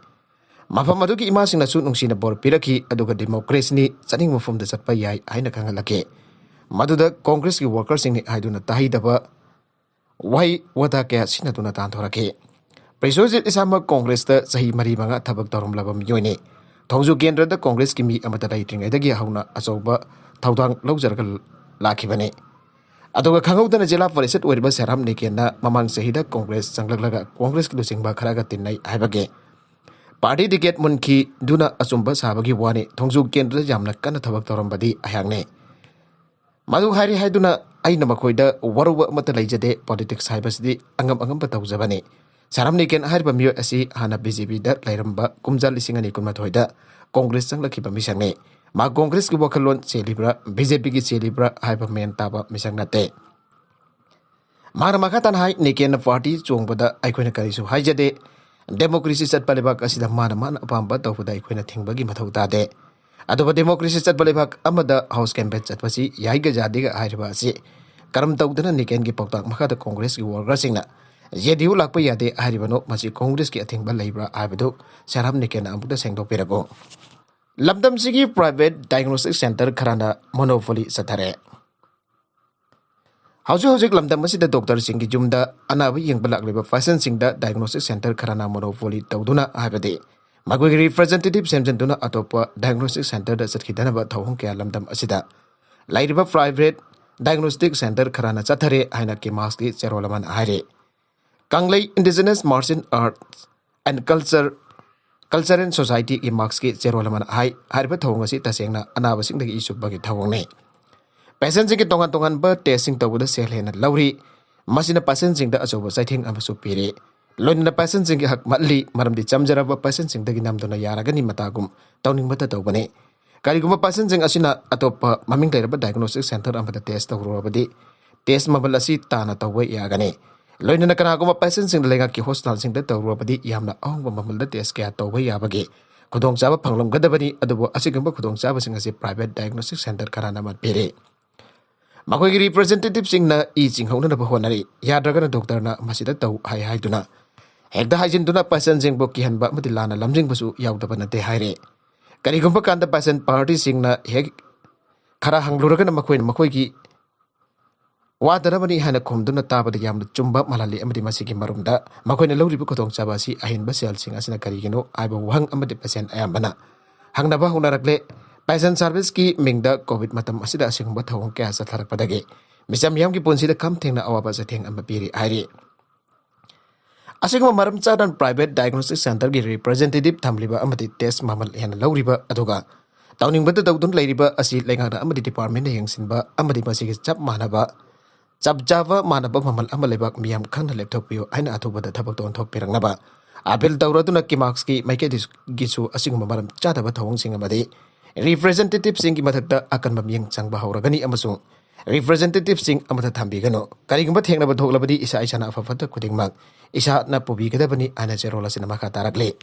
ꯃꯐꯝ ꯑꯗꯨꯒꯤ ꯏꯃꯥꯁꯤꯡꯅꯁꯨ ꯅꯨꯡꯁꯤꯅ ꯕꯣꯔ ꯄꯤꯔꯛꯈꯤ, ꯑꯗꯨꯒ ꯗꯦꯃꯣꯀ꯭ꯔꯦꯁꯤꯅꯤ, ꯆꯠꯅꯤꯡꯕ ꯃꯐꯝꯗ ꯆꯠꯄ ꯌꯥꯏ ꯍꯥꯏꯅ ꯈꯪꯍꯜꯂꯛꯈꯤ꯫ ꯃꯗꯨꯗ ꯀꯣꯡꯒ꯭ꯔꯦꯁꯀꯤ ꯋꯥꯔꯀꯔꯁꯤꯡꯅꯤ ꯍꯥꯏꯗꯨꯅ ꯇꯥꯍꯩꯗꯕ ꯋꯥꯍꯩ ꯋꯥꯇꯥ ꯀꯌꯥ ꯁꯤꯖꯤꯟꯅꯗꯨꯅ ꯇꯥꯟꯊꯣꯔꯛꯈꯤ꯫ ꯄ꯭ꯔꯦꯁꯣꯖꯤꯠ ꯏꯁꯥꯃꯛ ꯀꯣꯡꯒ꯭ꯔꯦꯁꯇ ꯆꯍꯤ ꯃꯔꯤ ꯃꯉꯥ ꯊꯕꯛ ꯇꯧꯔꯝꯂꯕ ꯃꯤꯑꯣꯏꯅꯤ꯫ ꯊꯣꯡꯖꯨ ꯀꯦꯟꯗ꯭ꯔꯗ ꯀꯣꯡꯒ꯭ꯔꯦꯁꯀꯤ ꯃꯤ ꯑꯃꯠꯇ ꯂꯩꯇ꯭ꯔꯤꯉꯩꯗꯒꯤ ꯍꯧꯅ ꯑꯆꯧꯕ ꯊꯧꯗꯥꯡ ꯂꯧꯖꯔꯒ ꯂꯥꯛꯈꯤꯕꯅꯤ꯫ ꯑꯗꯨꯒ ꯈꯪꯍꯧꯗꯅ ꯖꯤꯂꯥ ꯄꯔꯤꯁꯠ ꯑꯣꯏꯔꯤꯕ ꯁꯦꯔꯥꯝ ꯅꯤꯀꯦꯟꯅ ꯃꯃꯥꯡ ꯆꯍꯤꯗ ꯀꯣꯡꯒ꯭ꯔꯦꯁ ꯆꯪꯂꯛꯂꯒ ꯀꯣꯡꯒ꯭ꯔꯦꯁꯀꯤ ꯂꯨꯆꯤꯡꯕ ꯈꯔꯒ ꯇꯤꯟꯅꯩ ꯍꯥꯏꯕꯒꯤ ꯄꯥꯔꯇꯤ ꯇꯤꯀꯦꯠ ꯃꯨꯟꯈꯤꯗꯨꯅ ꯑꯆꯨꯝꯕ ꯁꯥꯕꯒꯤ ꯋꯥꯅꯤ꯫ ꯊꯣꯡꯖꯨ ꯀꯦꯟꯗ꯭ꯔꯗ ꯌꯥꯝꯅ ꯀꯟꯅ ꯊꯕꯛ ꯇꯧꯔꯝꯕꯗꯤ ꯑꯩꯍꯥꯛꯅꯤ꯫ ꯃꯗꯨ ꯍꯥꯏꯔꯤ ꯍꯥꯏꯗꯨꯅ ꯑꯩꯅ ꯃꯈꯣꯏꯗ ꯋꯥꯔꯧꯕ ꯑꯃꯠꯇ ꯂꯩꯖꯗꯦ꯫ ꯄꯣꯂꯤꯇꯤꯛꯁ ꯍꯥꯏꯕꯁꯤꯗꯤ ꯑꯉꯝ ꯑꯉꯝꯕ ꯇꯧꯖꯕꯅꯤ꯫ ꯁꯦꯔꯥꯝ ꯅꯤꯀꯦꯟ ꯍꯥꯏꯔꯤꯕ ꯃꯤꯑꯣꯏ ꯑꯁꯤ ꯍꯥꯟꯅ ꯕꯤ ꯖꯦ ꯄꯤꯗ ꯂꯩꯔꯝꯕ ꯀꯨꯝꯖꯥ ꯂꯤꯁꯤꯡ ꯑꯅꯤ ꯀꯨꯟꯃꯥꯊꯣꯏꯗ ꯀꯣꯡꯒ꯭ꯔꯦꯁ ꯆꯪꯂꯛꯈꯤꯕ ꯃꯤꯁꯛꯅꯤ꯫ ꯃꯥ ꯀꯣꯡꯒ꯭ꯔꯦꯁꯀꯤ ꯋꯥꯈꯜꯂꯣꯟ ꯆꯦꯜꯂꯤꯕ꯭ꯔꯥ, ꯕꯤ ꯖꯦ ꯄꯤꯒꯤ ꯆꯦꯜꯂꯤꯕ꯭ꯔꯥ ꯍꯥꯏꯕ ꯃꯦꯟ ꯇꯥꯕ ꯃꯤꯁꯛ ꯅꯠꯇꯦ꯫ ꯃꯍꯥꯛꯅ ꯃꯈꯥ ꯇꯥꯅ ꯍꯥꯏ, ꯅꯤꯀꯦꯟꯅ ꯄꯥꯔꯇꯤ ꯆꯣꯡꯕꯗ ꯑꯩꯈꯣꯏꯅ ꯀꯔꯤꯁꯨ ꯍꯥꯏꯖꯗꯦ꯫ ꯗꯦꯃꯣꯀ꯭ꯔꯦꯁꯤ ꯆꯠꯄ ꯂꯩꯕꯥꯛ ꯑꯁꯤꯗ ꯃꯥꯅ ꯃꯥꯅ ꯑꯄꯥꯝꯕ ꯇꯧꯕꯗ ꯑꯩꯈꯣꯏꯅ ꯊꯤꯡꯕꯒꯤ ꯃꯊꯧ ꯇꯥꯗꯦ꯫ ꯑꯗꯨꯕꯨ ꯗꯦꯃꯣꯀ꯭ꯔꯦꯁꯤ ꯆꯠꯄ ꯂꯩꯕꯥꯛ ꯑꯃꯗ ꯍꯥꯎꯁ ꯀꯦꯝꯄꯦꯟ ꯆꯠꯄꯁꯤ ꯌꯥꯏꯒ ꯌꯥꯗꯦꯒ ꯍꯥꯏꯔꯤꯕ ꯑꯁꯤ ꯀꯔꯝ ꯇꯧꯗꯅ ꯅꯤꯀꯦꯟꯒꯤ ꯄꯥꯎꯇꯥꯛ ꯃꯈꯥꯗ ꯀꯣꯡꯒ꯭ꯔꯦꯁꯀꯤ ꯋꯥꯔꯀꯔꯁꯤꯡꯅ ꯖꯦ ꯗꯤ ꯌꯨ ꯂꯥꯛꯄ ꯌꯥꯗꯦ ꯍꯥꯏꯔꯤꯕꯅꯣ? ꯃꯁꯤ ꯀꯣꯡꯒ꯭ꯔꯦꯁꯀꯤ ꯑꯊꯤꯡꯕ ꯂꯩꯕ꯭ꯔꯥ ꯍꯥꯏꯕꯗꯨ ꯁꯦꯔꯥꯝ ꯅꯤꯀꯦꯟꯅ ꯑꯃꯨꯛꯇ ꯁꯦꯡꯗꯣꯛꯄꯤꯔꯛꯎ꯫ ꯂꯝꯗꯝꯁꯤꯒꯤ ꯄ꯭ꯔꯥꯏꯚꯦꯠ ꯗꯥꯏꯒꯅꯣꯁꯇꯤꯛ ꯁꯦꯟꯇꯔ ꯈꯔꯅ ꯃꯣꯅꯣꯄꯣꯂꯤ ꯆꯠꯊꯔꯦ꯫ ꯍꯧꯖꯤꯛ ꯍꯧꯖꯤꯛ ꯂꯝꯗꯝ ꯑꯁꯤꯗ ꯗꯣꯛꯇꯔꯁꯤꯡꯒꯤ ꯌꯨꯝꯗ ꯑꯅꯥꯕ ꯌꯦꯡꯕ ꯂꯥꯛꯂꯤꯕ ꯐꯤꯖꯤꯁꯤꯌꯥꯟꯁꯤꯡꯗ ꯗꯥꯏꯒꯅꯣꯁꯇꯤꯛ ꯁꯦꯟꯇꯔ ꯈꯔꯅ ꯃꯣꯅꯣꯄꯣꯂꯤ ꯇꯧꯗꯨꯅ, ꯍꯥꯏꯕꯗꯤ ꯃꯈꯣꯏꯒꯤ ꯔꯤꯄ꯭ꯔꯖꯦꯟꯇꯦꯇꯤꯚ ꯁꯦꯝꯖꯤꯟꯗꯨꯅ ꯑꯇꯣꯞꯄ ꯗꯥꯏꯒꯅꯣꯁꯇꯤꯛ ꯁꯦꯟꯇꯔꯗ ꯆꯠꯈꯤꯗꯅꯕ ꯊꯧꯑꯣꯡ ꯀꯌꯥ ꯂꯝꯗꯝ ꯑꯁꯤꯗ ꯂꯩꯔꯤꯕ ꯄ꯭ꯔꯥꯏꯚꯦꯠ ꯗꯥꯏꯒꯅꯣꯁꯇꯤꯛ ꯁꯦꯟꯇꯔ ꯈꯔꯅ ꯆꯠꯊꯔꯦ ꯍꯥꯏꯅ ꯀꯤꯃꯥꯁꯀꯤ ꯆꯦꯔꯣꯜ ꯑꯃꯅ ꯍꯥꯏꯔꯤ꯫ Kanglei indigenous martial arts and culture Cultural Society ꯒꯤ ꯃꯥꯔꯛꯁꯀꯤ ꯆꯦꯔꯣꯜ ꯑꯃꯅ ꯍꯥꯏ, ꯍꯥꯏꯔꯤꯕ ꯊꯧꯑꯣꯡ ꯑꯁꯤ ꯇꯁꯦꯡꯅ ꯑꯅꯥꯕꯁꯤꯡꯗꯒꯤ ꯏ ꯆꯨꯞꯄꯒꯤ ꯊꯧꯑꯣꯡꯅꯤ꯫ ꯄꯦꯁꯦꯟꯁꯤꯡꯒꯤ ꯇꯣꯉꯥꯟ ꯇꯣꯉꯥꯟꯕ ꯇꯦꯁꯁꯤꯡ ꯇꯧꯕꯗ ꯁꯦꯜ ꯍꯦꯟꯅ ꯂꯧꯔꯤ꯫ ꯃꯁꯤꯅ ꯄꯦꯁꯦꯟꯁꯤꯡꯗ ꯑꯆꯧꯕ ꯆꯩꯊꯦꯡ ꯑꯃꯁꯨ ꯄꯤꯔꯤ꯫ ꯂꯣꯏꯅꯅ ꯄꯦꯁꯦꯟꯁꯤꯡꯒꯤ ꯍꯛ ꯃꯠꯂꯤ, ꯃꯔꯝꯗꯤ ꯆꯝꯖꯔꯕ ꯄꯦꯁꯦꯟꯁꯤꯡꯗꯒꯤ ꯅꯝꯗꯨꯅ ꯌꯥꯔꯒꯅꯤ ꯃꯇꯥꯒꯨꯝ ꯇꯧꯅꯤꯡꯕꯇ ꯇꯧꯕꯅꯤ꯫ ꯀꯔꯤꯒꯨꯝꯕ ꯄꯦꯁꯦꯟꯁꯤꯡ ꯑꯁꯤꯅ ꯑꯇꯣꯞꯄ ꯃꯃꯤꯡ ꯂꯩꯔꯕ diagnostic center ꯑꯃꯗ ꯇꯦꯁ ꯇꯧꯔꯨꯔꯕꯗꯤ, ꯇꯦꯁ ꯃꯃꯜ ꯑꯁꯤ ꯇꯥꯅ ꯇꯧꯕ ꯌꯥꯒꯅꯤ꯫ ꯂꯣꯏꯅꯅ ꯀꯅꯥꯒꯨꯝꯕ ꯄꯦꯁꯦꯟꯁꯤꯡꯅ ꯂꯩꯉꯥꯛꯀꯤ ꯍꯣꯁꯄꯤꯇꯥꯜꯁꯤꯡꯗ ꯇꯧꯔꯨꯔꯕꯗꯤ, ꯌꯥꯝꯅ ꯑꯍꯣꯡꯕ ꯃꯃꯜꯗ ꯇꯦꯁ ꯀꯌꯥ ꯇꯧꯕ ꯌꯥꯕꯒꯤ ꯈꯨꯗꯣꯡꯆꯥꯕ ꯐꯪꯂꯝꯒꯗꯕꯅꯤ꯫ ꯑꯗꯨꯕꯨ ꯑꯁꯤꯒꯨꯝꯕ ꯈꯨꯗꯣꯡꯆꯥꯕꯁꯤꯡ ꯑꯁꯤ private diagnostic center ꯈꯔꯅ ꯃꯠ ꯄꯤꯔꯤ꯫ ꯃꯈꯣꯏꯒꯤ ꯔꯤꯄ꯭ꯔꯖꯦꯟꯇꯦꯇꯤꯚꯁꯤꯡꯅ ꯏ ꯆꯤꯡꯍꯧꯅꯅꯕ ꯍꯣꯠꯅꯔꯤ꯫ ꯌꯥꯗ꯭ꯔꯒꯅ ꯗꯣꯛꯇꯔꯅ ꯃꯁꯤꯗ ꯇꯧ ꯍꯥꯏ ꯍꯥꯏꯗꯨꯅ ꯍꯦꯛꯇ ꯍꯥꯏꯖꯤꯟꯗꯨꯅ ꯄꯦꯁꯦꯟꯁꯤꯡꯕꯨ ꯀꯤꯍꯟꯕ ꯑꯃꯗꯤ ꯂꯥꯟꯅ ꯂꯝꯖꯤꯡꯕꯁꯨ ꯌꯥꯎꯗꯕ ꯅꯠꯇꯦ ꯍꯥꯏꯔꯤ꯫ ꯀꯔꯤꯒꯨꯝꯕ ꯀꯥꯟꯗ ꯄꯦꯁꯦꯟ ꯄꯥꯔꯇꯤꯁꯤꯡꯅ ꯍꯦꯛ ꯈꯔ ꯍꯪꯂꯨꯔꯒꯅ ꯃꯈꯣꯏꯅ ꯃꯈꯣꯏꯒꯤ ꯋꯥꯗꯅꯕꯅꯤ ꯍꯥꯏꯅ ꯈꯨꯝꯗꯨꯅ ꯇꯥꯕꯗ ꯌꯥꯝꯅ ꯆꯨꯝꯕ ꯃꯥꯜꯍꯜꯂꯤ, ꯑꯃꯗꯤ ꯃꯁꯤꯒꯤ ꯃꯔꯨꯝꯗ ꯃꯈꯣꯏꯅ ꯂꯧꯔꯤꯕ ꯈꯨꯗꯣꯡꯆꯥꯕ ꯑꯁꯤ ꯑꯍꯦꯟꯕ ꯁꯦꯜꯁꯤꯡ ꯑꯁꯤꯅ ꯀꯔꯤꯒꯤꯅꯣ ꯍꯥꯏꯕ ꯋꯥꯍꯪ ꯑꯃꯗꯤ ꯄꯦꯁꯦꯟ ꯑꯌꯥꯝꯕꯅ ꯍꯪꯅꯕ ꯍꯧꯅꯔꯛꯂꯦ꯫ ꯄꯦꯁꯦꯟ ꯁꯥꯔꯚꯤꯁꯀꯤ ꯃꯤꯡꯗ ꯀꯣꯚꯤꯗ ꯃꯇꯝ ꯑꯁꯤꯗ ꯑꯁꯤꯒꯨꯝꯕ ꯊꯧꯑꯣꯡ ꯀꯌꯥ ꯆꯠꯊꯔꯛꯄꯗꯒꯤ ꯃꯤꯆꯝ ꯃꯤꯌꯥꯝꯒꯤ ꯄꯨꯟꯁꯤꯗ ꯈꯝ ꯊꯦꯡꯅ ꯑꯋꯥꯕ ꯆꯩꯊꯦꯡ ꯑꯃ ꯄꯤꯔꯤ ꯍꯥꯏꯔꯤ꯫ ꯑꯁꯤꯒꯨꯝꯕ ꯃꯔꯝ ꯆꯥꯗꯅ private diagnostic centerꯒꯤ representative ꯊꯝꯂꯤꯕ ꯑꯃꯗꯤ ꯇꯦꯁ ꯃꯃꯜ ꯍꯦꯟꯅ ꯂꯧꯔꯤꯕ, ꯑꯗꯨꯒ ꯇꯧꯅꯤꯡꯕꯗ ꯇꯧꯗꯨꯅ ꯂꯩꯔꯤꯕ ꯑꯁꯤ ꯂꯩꯉꯥꯛꯅ ꯑꯃꯗꯤ departmentꯅ ꯌꯦꯡꯁꯤꯟꯕ ꯑꯃꯗꯤ ꯃꯁꯤꯒꯤ ꯆꯞ ꯃꯥꯟꯅꯕ, ꯆꯞ ꯆꯥꯕ ꯃꯥꯟꯅꯕ ꯃꯃꯜ ꯑꯃ ꯂꯩꯕꯥꯛ ꯃꯤꯌꯥꯝ ꯈꯪꯅ ꯂꯦꯞꯊꯣꯛꯄꯤꯌꯨ ꯍꯥꯏꯅ ꯑꯊꯨꯕꯗ ꯊꯕꯛꯇ ꯑꯣꯟꯊꯣꯛꯄꯤꯔꯛꯅꯕ appeal ꯇꯧꯔꯗꯨꯅ ꯀꯤꯃꯥꯛꯁꯀꯤ ꯃꯥꯏꯀꯩꯗꯒꯤꯁꯨ ꯑꯁꯤꯒꯨꯝꯕ ꯃꯔꯝ ꯆꯥꯗꯕ ꯊꯧꯑꯣꯡꯁꯤꯡ ꯑꯃꯗꯤ representativeꯁꯤꯡꯒꯤ ꯃꯊꯛꯇ ꯑꯀꯟꯕ ꯃꯤꯠꯌꯦꯡ ꯆꯪꯕ ꯍꯧꯔꯒꯅꯤ ꯑꯃꯁꯨꯡ representativeꯁꯤꯡ ꯑꯃꯠꯇ ꯊꯝꯕꯤꯒꯅꯨ꯫ ꯀꯔꯤꯒꯨꯝꯕ ꯊꯦꯡꯅꯕ ꯊꯣꯛꯂꯕꯗꯤ ꯏꯁꯥ ꯏꯁꯥꯅ ꯑꯐ ꯐꯠꯇ ꯈꯨꯗꯤꯡꯃꯛ ꯏꯁꯥꯅ ꯄꯨꯕꯤꯒꯗꯕꯅꯤ ꯍꯥꯏꯅ ꯆꯦꯔꯣꯜ ꯑꯁꯤꯅ ꯃꯈꯥ ꯇꯥꯔꯛꯂꯤ꯫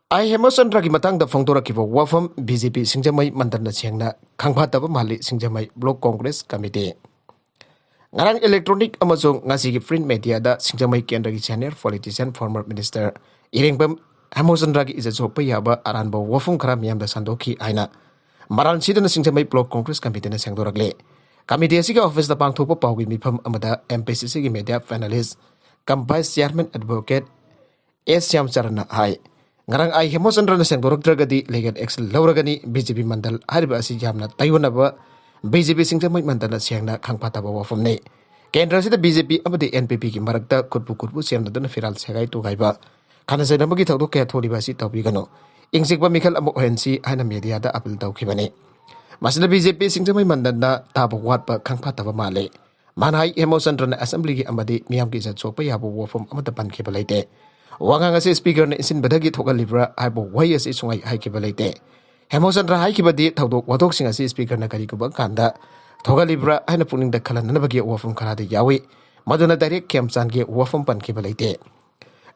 ꯑꯥꯏ ꯍꯦꯃꯆꯟꯗ꯭ꯔꯒꯤ ꯃꯇꯥꯡꯗ ꯐꯣꯡꯗꯣꯔꯛꯈꯤꯕ ꯋꯥꯐꯝ ꯕꯤ ꯖꯦ ꯄꯤ ꯁꯤꯡꯖꯃꯩ ꯃꯟꯗꯜꯅ ꯁꯦꯡꯅ ꯈꯪꯐꯥꯠꯇꯕ ꯃꯥꯜꯂꯤ, ꯁꯤꯡꯖꯃꯩ block congress committee꯫ ꯉꯔꯥꯡ electronic ꯑꯃꯁꯨꯡ ꯉꯁꯤꯒꯤ print mediaꯗ ꯁꯤꯡꯖꯃꯩ ꯀꯦꯟꯗ꯭ꯔꯒꯤ senior politician, former minister ꯏꯔꯦꯡꯕꯝ ꯍꯦꯃꯆꯟꯗ꯭ꯔꯒꯤ ꯏꯖꯠ ꯁꯣꯛꯄ ꯌꯥꯕ ꯑꯔꯥꯟꯕ ꯋꯥꯐꯝ ꯈꯔ ꯃꯤꯌꯥꯝꯗ ꯁꯟꯗꯣꯛꯈꯤ ꯍꯥꯏꯅ ꯃꯔꯥꯜ ꯁꯤꯗꯅ ꯁꯤꯡꯖꯃꯩ block congress committeeꯅ ꯁꯦꯡꯗꯣꯔꯛꯂꯦ꯫ Committee ꯑꯁꯤꯒꯤ officeꯇ ꯄꯥꯡꯊꯣꯛꯄ ꯄꯥꯎꯒꯤ ꯃꯤꯐꯝ ꯑꯃꯗ M P C Cꯒꯤ media panelist cum vice chairman advocate ꯑꯦꯁ ꯁ꯭ꯌꯥꯝꯆꯔꯟꯅ ꯍꯥꯏ꯫ ꯉꯔꯥꯡ ꯑꯥꯏ ꯍꯦꯃꯆꯟꯗ꯭ꯔꯅ ꯁꯦꯡꯗꯣꯔꯛꯇ꯭ꯔꯒꯗꯤ legal action ꯂꯧꯔꯒꯅꯤ꯫ ꯕꯤ ꯖꯦ ꯄꯤ ꯃꯟꯗꯜ ꯍꯥꯏꯔꯤꯕ ꯑꯁꯤ ꯌꯥꯝꯅ ꯇꯥꯏꯑꯣꯟꯅꯕ, ꯕꯤ ꯖꯦ ꯄꯤ ꯁꯤꯡꯖꯃꯩ ꯃꯟꯗꯜꯅ ꯁꯦꯡꯅ ꯈꯪꯐꯥꯠꯇꯕ ꯋꯥꯐꯝꯅꯤ꯫ ꯀꯦꯟꯗ꯭ꯔ ꯑꯁꯤꯗ ꯕꯤ ꯖꯦ ꯄꯤ ꯑꯃꯗꯤ ꯑꯦꯟ ꯄꯤ ꯄꯤꯒꯤ ꯃꯔꯛꯇ ꯈꯨꯠꯄꯨ ꯈꯨꯠꯄꯨ ꯁꯦꯝꯅꯗꯨꯅ ꯐꯤꯔꯥꯜ ꯁꯦꯒꯥꯏ ꯇꯨꯒꯥꯏꯕ, ꯈꯠꯅ ꯆꯩꯅꯕꯒꯤ ꯊꯧꯗꯣꯛ ꯀꯌꯥ ꯊꯣꯛꯂꯤꯕ ꯑꯁꯤ ꯇꯧꯕꯤꯒꯅꯨ꯫ ꯏꯪ ꯆꯤꯛꯄ ꯃꯤꯈꯜ ꯑꯃ ꯑꯣꯏꯍꯟꯁꯤ ꯍꯥꯏꯅ ꯃꯦꯗꯤꯌꯥꯗ ꯑꯄꯤꯜ ꯇꯧꯈꯤꯕꯅꯤ꯫ ꯃꯁꯤꯗ ꯕꯤ ꯖꯦ ꯄꯤ ꯁꯤꯡꯖꯃꯩ ꯃꯟꯗꯟꯅ ꯇꯥꯕ ꯋꯥꯠꯄ ꯈꯪꯐꯥꯠꯇꯕ ꯃꯥꯜꯂꯤ꯫ ꯃꯥꯅ ꯍꯥꯏ, ꯍꯦꯃꯣꯆꯟꯗ꯭ꯔꯅ ꯑꯦꯁꯦꯝꯕ꯭ꯂꯤꯒꯤ ꯑꯃꯗꯤ ꯃꯤꯌꯥꯝꯒꯤ ꯏꯖꯠ ꯁꯣꯛꯄ ꯌꯥꯕ ꯋꯥꯐꯝ ꯑꯃꯠꯇ ꯄꯟꯈꯤꯕ ꯂꯩꯇꯦ꯫ ꯋꯥꯉꯥꯡ ꯑꯁꯤ ꯁ꯭ꯄꯤꯀꯔꯅ ꯏꯟꯁꯤꯟꯕꯗꯒꯤ ꯊꯣꯛꯍꯜꯂꯤꯕ꯭ꯔꯥ ꯍꯥꯏꯕ ꯋꯥꯍꯩ ꯑꯁꯤ ꯁꯨꯡꯍꯥꯏ ꯍꯥꯏꯈꯤꯕ ꯂꯩꯇꯦ꯫ ꯍꯦꯃꯣꯆꯟꯗ꯭ꯔ ꯍꯥꯏꯈꯤꯕꯗꯤ ꯊꯧꯗꯣꯛ ꯋꯥꯊꯣꯛꯁꯤꯡ ꯑꯁꯤ ꯁ꯭ꯄꯤꯀꯔꯅ ꯀꯔꯤꯒꯨꯝꯕ ꯀꯥꯟꯗ ꯊꯣꯛꯍꯜꯂꯤꯕ꯭ꯔꯥ ꯍꯥꯏꯅ ꯄꯨꯛꯅꯤꯡꯗ ꯈꯜꯍꯟꯅꯕꯒꯤ ꯋꯥꯐꯝ ꯈꯔꯗꯤ ꯌꯥꯎꯏ꯫ ꯃꯗꯨꯅ ꯗꯥꯏꯔꯦꯛ ꯈꯦꯝꯆꯥꯟꯒꯤ ꯋꯥꯐꯝ ꯄꯟꯈꯤꯕ ꯂꯩꯇꯦ꯫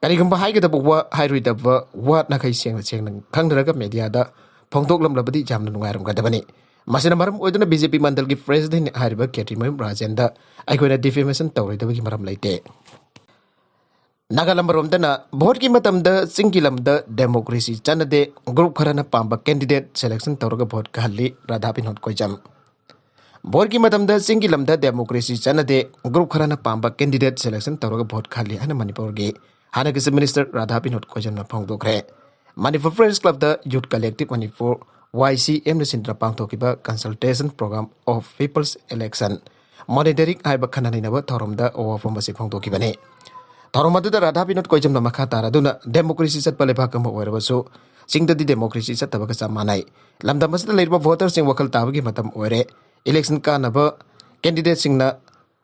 ꯀꯔꯤꯒꯨꯝꯕ ꯍꯥꯏꯒꯗꯕ ꯋꯥ ꯍꯥꯏꯔꯣꯏꯗꯕ ꯋꯥ ꯅꯥꯈꯩ ꯁꯦꯡꯅ ꯁꯦꯡꯅ ꯈꯪꯅꯔꯒ ꯃꯦꯗꯤꯌꯥꯗ ꯐꯣꯡꯗꯣꯛꯂꯝꯂꯕꯗꯤ ꯌꯥꯝꯅ ꯅꯨꯡꯉꯥꯏꯔꯝꯒꯗꯕꯅꯤ꯫ ꯃꯁꯤꯅ ꯃꯔꯝ ꯑꯣꯏꯗꯨꯅ ꯕꯤ ꯖꯦ ꯄꯤ ꯃꯟꯗꯜꯒꯤ ꯄ꯭ꯔꯦꯁꯤꯗꯦꯟꯠ ꯍꯥꯏꯔꯤꯕ ꯈꯦꯇ꯭ꯔꯤꯃꯌꯨꯝ ꯔꯥꯖꯦꯟꯗ ꯑꯩꯈꯣꯏꯅ ꯗꯤꯐꯦꯃꯦꯁꯟ ꯇꯧꯔꯣꯏꯗꯕꯒꯤ ꯃꯔꯝ ꯂꯩꯇꯦ꯫ ꯅꯥꯒꯥꯂꯝ ꯔꯣꯝꯗꯅ ꯚꯣꯠꯀꯤ ꯃꯇꯝꯗ ꯆꯤꯡꯒꯤ ꯂꯝꯗ ꯗꯦꯃꯣꯀ꯭ꯔꯦꯁꯤ ꯆꯠꯅꯗꯦ, ꯒ꯭ꯔꯨꯞ ꯈꯔꯅ ꯄꯥꯝꯕ ꯀꯦꯟꯗꯤꯗꯦꯠ ꯁꯦꯂꯦꯛꯁꯟ ꯇꯧꯔꯒ ꯚꯣꯠ ꯀꯥꯍꯜꯂꯤ, ꯔꯥꯙꯥ ꯕꯤꯅꯣꯗ ꯀꯣꯏꯖꯝ꯫ ꯚꯣꯠꯀꯤ ꯃꯇꯝꯗ ꯆꯤꯡꯒꯤ ꯂꯝꯗ ꯗꯦꯃꯣꯀ꯭ꯔꯦꯁꯤ ꯆꯠꯅꯗꯦ, ꯒ꯭ꯔꯨꯞ ꯈꯔꯅ ꯄꯥꯝꯕ ꯀꯦꯟꯗꯤꯗꯦꯠ ꯁꯦꯂꯦꯛꯁꯟ ꯇꯧꯔꯒ ꯚꯣꯠ ꯀꯥꯍꯜꯂꯤ ꯍꯥꯏꯅ ꯃꯅꯤꯄꯨꯔꯒꯤ ꯍꯥꯟꯅꯒꯤ ꯆꯤꯐ ꯃꯤꯅꯤꯁꯇꯔ ꯔꯥꯙꯥ ꯕꯤꯅꯣꯗ ꯀꯣꯏꯖꯝꯅ ꯐꯣꯡꯗꯣꯛꯈ꯭ꯔꯦ꯫ ꯃꯅꯤꯄꯨꯔ ꯄ꯭ꯔꯦꯁ ꯀ꯭ꯂꯕꯇ youth collective Manipur, Y C ꯑꯦꯝꯅ ꯁꯤꯟꯗꯨꯅ ꯄꯥꯡꯊꯣꯛꯈꯤꯕ Consultation Program of People's Election Monitoring ꯍꯥꯏꯕ ꯈꯟꯅ ꯅꯩꯅꯕ ꯊꯧꯔꯝꯗ ꯋꯥꯐꯝ ꯑꯁꯤ ꯐꯣꯡꯗꯣꯛꯈꯤꯕꯅꯤ꯫ ꯊꯧꯔꯝ ꯑꯗꯨꯗ ꯔꯥꯙꯥ ꯕꯤꯅꯣꯗ ꯀꯣꯏꯖꯝꯅ ꯃꯈꯥ ꯇꯥꯔꯗꯨꯅ, ꯗꯦꯃꯣꯀ꯭ꯔꯦꯁꯤ ꯆꯠꯄ ꯂꯩꯕꯥꯛ ꯑꯃ ꯑꯣꯏꯔꯕꯁꯨ ꯆꯤꯡꯗꯗꯤ ꯗꯦꯃꯣꯀ꯭ꯔꯦꯁꯤ ꯆꯠꯇꯕꯒ ꯆꯞ ꯃꯥꯟꯅꯩ꯫ ꯂꯝꯗꯝ ꯑꯁꯤꯗ ꯂꯩꯔꯤꯕ ꯚꯣꯇꯔꯁꯤꯡ ꯋꯥꯈꯜ ꯇꯥꯕꯒꯤ ꯃꯇꯝ ꯑꯣꯏꯔꯦ꯫ ꯏꯂꯦꯛꯁꯟ ꯀꯥꯅꯕ ꯀꯦꯟꯗꯤꯗꯦꯠꯁꯤꯡꯅ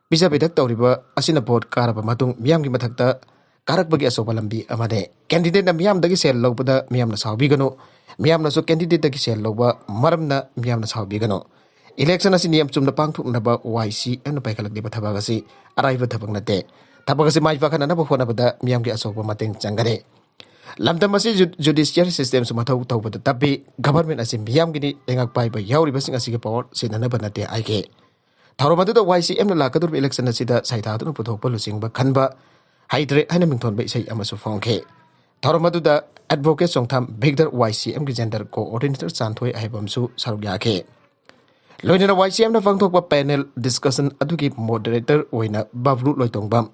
ꯄꯤꯖ ꯄꯤꯊꯛ ꯇꯧꯔꯤꯕ ꯑꯁꯤꯅ ꯚꯣꯠ ꯀꯥꯔꯕ ꯃꯇꯨꯡ ꯃꯤꯌꯥꯝꯒꯤ ꯃꯊꯛꯇ ꯀꯥꯔꯛꯄꯒꯤ ꯑꯆꯧꯕ ꯂꯝꯕꯤ ꯑꯃꯅꯤ꯫ ꯀꯦꯟꯗꯤꯗꯦꯠꯅ ꯃꯤꯌꯥꯝꯗꯒꯤ ꯁꯦꯜ ꯂꯧꯕꯗ ꯃꯤꯌꯥꯝꯅ ꯁꯥꯎꯕꯤꯒꯅꯨ, ꯃꯤꯌꯥꯝꯅꯁꯨ ꯀꯦꯟꯗꯤꯗꯦꯠꯇꯒꯤ ꯁꯦꯜ ꯂꯧꯕ ꯃꯔꯝꯅ ꯃꯤꯌꯥꯝꯅ ꯁꯥꯎꯕꯤꯒꯅꯨ꯫ ꯏꯂꯦꯛꯁꯟ ꯑꯁꯤ ꯅꯤꯌꯝ ꯆꯨꯝꯅ ꯄꯥꯡꯊꯣꯛꯅꯕ ꯋꯥꯏ ꯁꯤ ꯑꯦꯝꯅ ꯄꯥꯏꯈꯠꯂꯛꯂꯤꯕ ꯊꯕꯛ ꯑꯁꯤ ꯑꯔꯥꯏꯕ ꯊꯕꯛ ꯅꯠꯇꯦ꯫ ꯊꯕꯛ ꯑꯁꯤ ꯃꯥꯏ ꯄꯥꯛꯍꯟꯅꯕ ꯍꯣꯠꯅꯕꯗ ꯃꯤꯌꯥꯝꯒꯤ ꯑꯆꯧꯕ ꯃꯇꯦꯡ ꯆꯪꯒꯅꯤ꯫ ꯂꯝꯗꯝ ꯑꯁꯤ ꯖꯨ-, ꯖꯨꯗꯤꯁꯤꯌꯔꯤ ꯁꯤꯁꯇꯦꯝꯁꯨ ꯃꯊꯧ ꯇꯧꯕꯗ ꯇꯞꯄꯤ꯫ ꯒꯚꯔꯟꯃꯦꯟꯠ ꯑꯁꯤ ꯃꯤꯌꯥꯝꯒꯤꯅꯤ, ꯂꯩꯉꯥꯛ ꯄꯥꯏꯕ ꯌꯥꯎꯔꯤꯕꯁꯤꯡ ꯑꯁꯤꯒꯤ ꯄꯋꯥꯔ ꯁꯤꯖꯤꯟꯅꯅꯕ ꯅꯠꯇꯦ ꯍꯥꯏꯈꯤ꯫ ꯊꯧꯔꯝ ꯑꯗꯨꯗ ꯋꯥꯏ ꯁꯤ ꯑꯦꯝꯅ ꯂꯥꯛꯀꯗꯧꯔꯤꯕ ꯏꯂꯦꯛꯁꯟ ꯑꯁꯤꯗ ꯁꯩꯊꯥꯗꯨꯅ ꯄꯨꯊꯣꯛꯄ ꯂꯨꯆꯤꯡꯕ ꯈꯟꯕ ꯍꯩꯇ꯭ꯔꯦ ꯍꯥꯏꯅ ꯃꯤꯡꯊꯣꯟꯕ ꯏꯁꯩ ꯑꯃꯁꯨ ꯐꯣꯡꯈꯤ꯫ ꯊꯧꯔꯝ ꯑꯗꯨꯗ ꯑꯦꯗꯚꯣꯀꯦꯠ ꯆꯣꯡꯊꯥꯝ ꯚꯤꯛꯇꯔ, ꯋꯥꯏ ꯁꯤ ꯑꯦꯝꯒꯤ ꯖꯦꯟꯗꯔ ꯀꯣꯑꯣꯔꯗꯤꯅꯦꯇꯔ ꯆꯥꯟꯊꯣꯏ ꯑꯍꯩꯕꯝꯁꯨ ꯁꯔꯨꯛ ꯌꯥꯈꯤ꯫ ꯂꯣꯏꯅꯅ ꯋꯥꯏ ꯁꯤ ꯑꯦꯝꯅ ꯄꯥꯡꯊꯣꯛꯄ ꯄꯦꯅꯦꯜ ꯗꯤꯁꯀꯁꯟ ꯑꯗꯨꯒꯤ ꯃꯣꯗꯔꯦꯇꯔ ꯑꯣꯏꯅ ꯕꯕ꯭ꯂꯨ ꯂꯣꯏꯇꯣꯡꯕꯝ,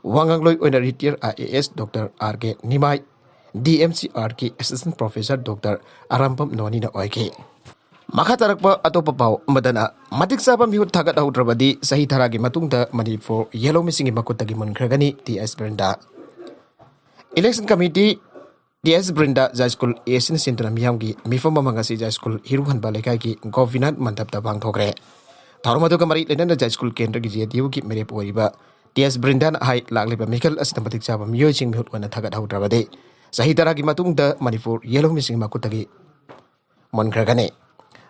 ꯋꯥꯉꯥꯡꯂꯣꯏ ꯑꯣꯏꯅ retired I A S doctor R K Nimai, D M C ꯑꯥꯔꯒꯤ ꯑꯦꯁꯤꯁꯇꯦꯟꯠ ꯄ꯭ꯔꯣꯐꯦꯁꯔ ꯗꯣꯛꯇꯔ ꯑꯔꯥꯝꯕꯝ ꯅꯣꯅꯤꯅ ꯑꯣꯏꯈꯤ꯫ ꯃꯈꯥ ꯇꯥꯔꯛꯄ ꯑꯇꯣꯞꯄ ꯄꯥꯎ ꯑꯃꯗꯅ, ꯃꯇꯤꯛ ꯆꯥꯕ ꯃꯤꯍꯨꯠ ꯊꯥꯒꯠꯍꯧꯗ꯭ꯔꯕꯗꯤ ꯆꯍꯤ ꯇꯔꯥꯒꯤ ꯃꯇꯨꯡꯗ ꯃꯅꯤꯄꯨꯔ ꯌꯦꯜꯍꯧꯃꯤꯁꯤꯡꯒꯤ ꯃꯈꯨꯠꯇꯒꯤ ꯃꯨꯟꯈ꯭ꯔꯒꯅꯤ, T S Brinda. Election Committee, T S Brinda Jai school A S ꯁꯤꯅ ꯁꯤꯟꯗꯨꯅ ꯃꯤꯌꯥꯝꯒꯤ ꯃꯤꯐꯝ ꯑꯃ ꯉꯁꯤ ꯖꯥꯏ ꯁ꯭ꯀꯨꯜ ꯍꯤꯔꯨ ꯍꯟꯕ ꯂꯩꯀꯥꯏꯒꯤ ꯒꯣꯄꯤꯅꯥꯊ ꯃꯟꯗꯞꯇ ꯄꯥꯡꯊꯣꯛꯈ꯭ꯔꯦ꯫ ꯊꯧꯔꯝ ꯑꯗꯨꯒ ꯃꯔꯤ ꯂꯩꯅꯅ ꯖꯥꯏ ꯁ꯭ꯀꯨꯜ ꯀꯦꯟꯗ꯭ꯔꯒꯤ ꯖꯦ ꯑꯦꯟ ꯇꯤ ꯌꯨꯒꯤ ꯃꯤꯔꯦꯞ ꯑꯣꯏꯔꯤꯕ ꯇꯤ ꯑꯦꯁ ꯕ꯭ꯔꯤꯟꯗꯥꯅ ꯍꯥꯏ, ꯂꯥꯛꯂꯤꯕ ꯃꯤꯈꯜ ꯑꯁꯤꯗ ꯃꯇꯤꯛ ꯆꯥꯕ ꯃꯤꯑꯣꯏꯁꯤꯡ ꯃꯤꯍꯨꯠ ꯑꯣꯏꯅ ꯊꯥꯒꯠꯍꯧꯗ꯭ꯔꯕꯗꯤ ꯆꯍꯤ ꯇꯔꯥꯒꯤ ꯃꯇꯨꯡꯗ ꯃꯅꯤꯄꯨꯔ ꯌꯦꯜꯍꯧꯃꯤꯁꯤꯡꯒꯤ ꯃꯈꯨꯠꯇꯒꯤ ꯃꯨꯟꯈ꯭ꯔꯒꯅꯤ꯫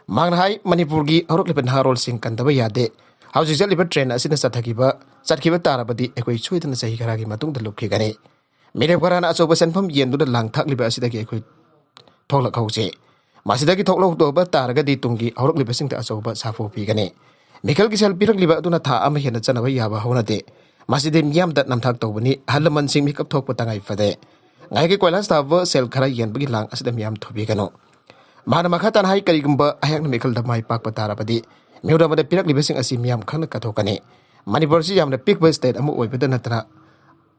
ꯃꯍꯥꯛꯅ ꯍꯥꯏ, ꯃꯅꯤꯄꯨꯔꯒꯤ ꯍꯧꯔꯛꯂꯤꯕ ꯅꯍꯥꯔꯣꯜꯁꯤꯡ ꯀꯟꯗꯕ ꯌꯥꯗꯦ꯫ ꯍꯧꯖꯤꯛ ꯆꯠꯂꯤꯕ ꯇ꯭ꯔꯦꯟ ꯑꯁꯤꯅ ꯆꯠꯊꯈꯤꯕ, ꯆꯠꯈꯤꯕ ꯇꯥꯔꯕꯗꯤ ꯑꯩꯈꯣꯏ ꯁꯣꯏꯗꯅ ꯆꯍꯤ ꯈꯔꯒꯤ ꯃꯇꯨꯡꯗ ꯂꯨꯞꯈꯤꯒꯅꯤ꯫ ꯃꯤꯔꯦꯞ ꯈꯔꯅ ꯑꯆꯧꯕ ꯁꯦꯟꯐꯝ ꯌꯦꯟꯗꯨꯅ ꯂꯥꯡ ꯊꯥꯛꯂꯤꯕ ꯑꯁꯤꯗꯒꯤ ꯑꯩꯈꯣꯏ ꯊꯣꯛꯂꯛꯍꯧꯁꯤ꯫ ꯃꯁꯤꯗꯒꯤ ꯊꯣꯛꯂꯛꯇꯕ ꯇꯥꯔꯒꯗꯤ ꯇꯨꯡꯒꯤ ꯍꯧꯔꯛꯂꯤꯕꯁꯤꯡꯗ ꯑꯆꯧꯕ ꯁꯥꯐꯨ ꯄꯤꯒꯅꯤ꯫ ꯃꯤꯈꯜꯒꯤ ꯁꯦꯜ ꯄꯤꯔꯛꯂꯤꯕ ꯑꯗꯨꯅ ꯊꯥ ꯑꯃ ꯍꯦꯟꯅ ꯆꯠꯅꯕ ꯌꯥꯕ ꯍꯧꯅꯗꯦ꯫ ꯃꯁꯤꯗꯤ ꯃꯤꯌꯥꯝꯗ ꯅꯝꯊꯥꯛ ꯇꯧꯕꯅꯤ꯫ ꯑꯍꯜ ꯂꯃꯟꯁꯤꯡ ꯃꯤꯀꯞ ꯊꯣꯛꯄ ꯇꯉꯥꯏ ꯐꯗꯦ꯫ ꯉꯥꯏꯒꯤ ꯀꯣꯏꯂꯥꯁ ꯊꯥꯕ ꯁꯦꯜ ꯈꯔ ꯌꯦꯟꯕꯒꯤ ꯂꯥꯡ ꯑꯁꯤꯗ ꯃꯤꯌꯥꯝ ꯊꯨꯕꯤꯒꯅꯨ꯫ ꯃꯍꯥꯛꯅ ꯃꯈꯥ ꯇꯥꯅ ꯍꯥꯏ, ꯀꯔꯤꯒꯨꯝꯕ ꯑꯩꯍꯥꯛꯅ ꯃꯤꯈꯜꯗ ꯃꯥꯏ ꯄꯥꯛꯄ ꯇꯥꯔꯕꯗꯤ ꯃꯤꯍꯨꯠ ꯑꯃꯗ ꯄꯤꯔꯛꯂꯤꯕꯁꯤꯡ ꯑꯁꯤ ꯃꯤꯌꯥꯝ ꯈꯪꯅ ꯀꯠꯊꯣꯛꯀꯅꯤ꯫ ꯃꯅꯤꯄꯨꯔ ꯑꯁꯤ ꯌꯥꯝꯅ ꯄꯤꯛꯄ ꯁ꯭ꯇꯦꯠ ꯑꯃ ꯑꯣꯏꯕꯗ ꯅꯠꯇꯅ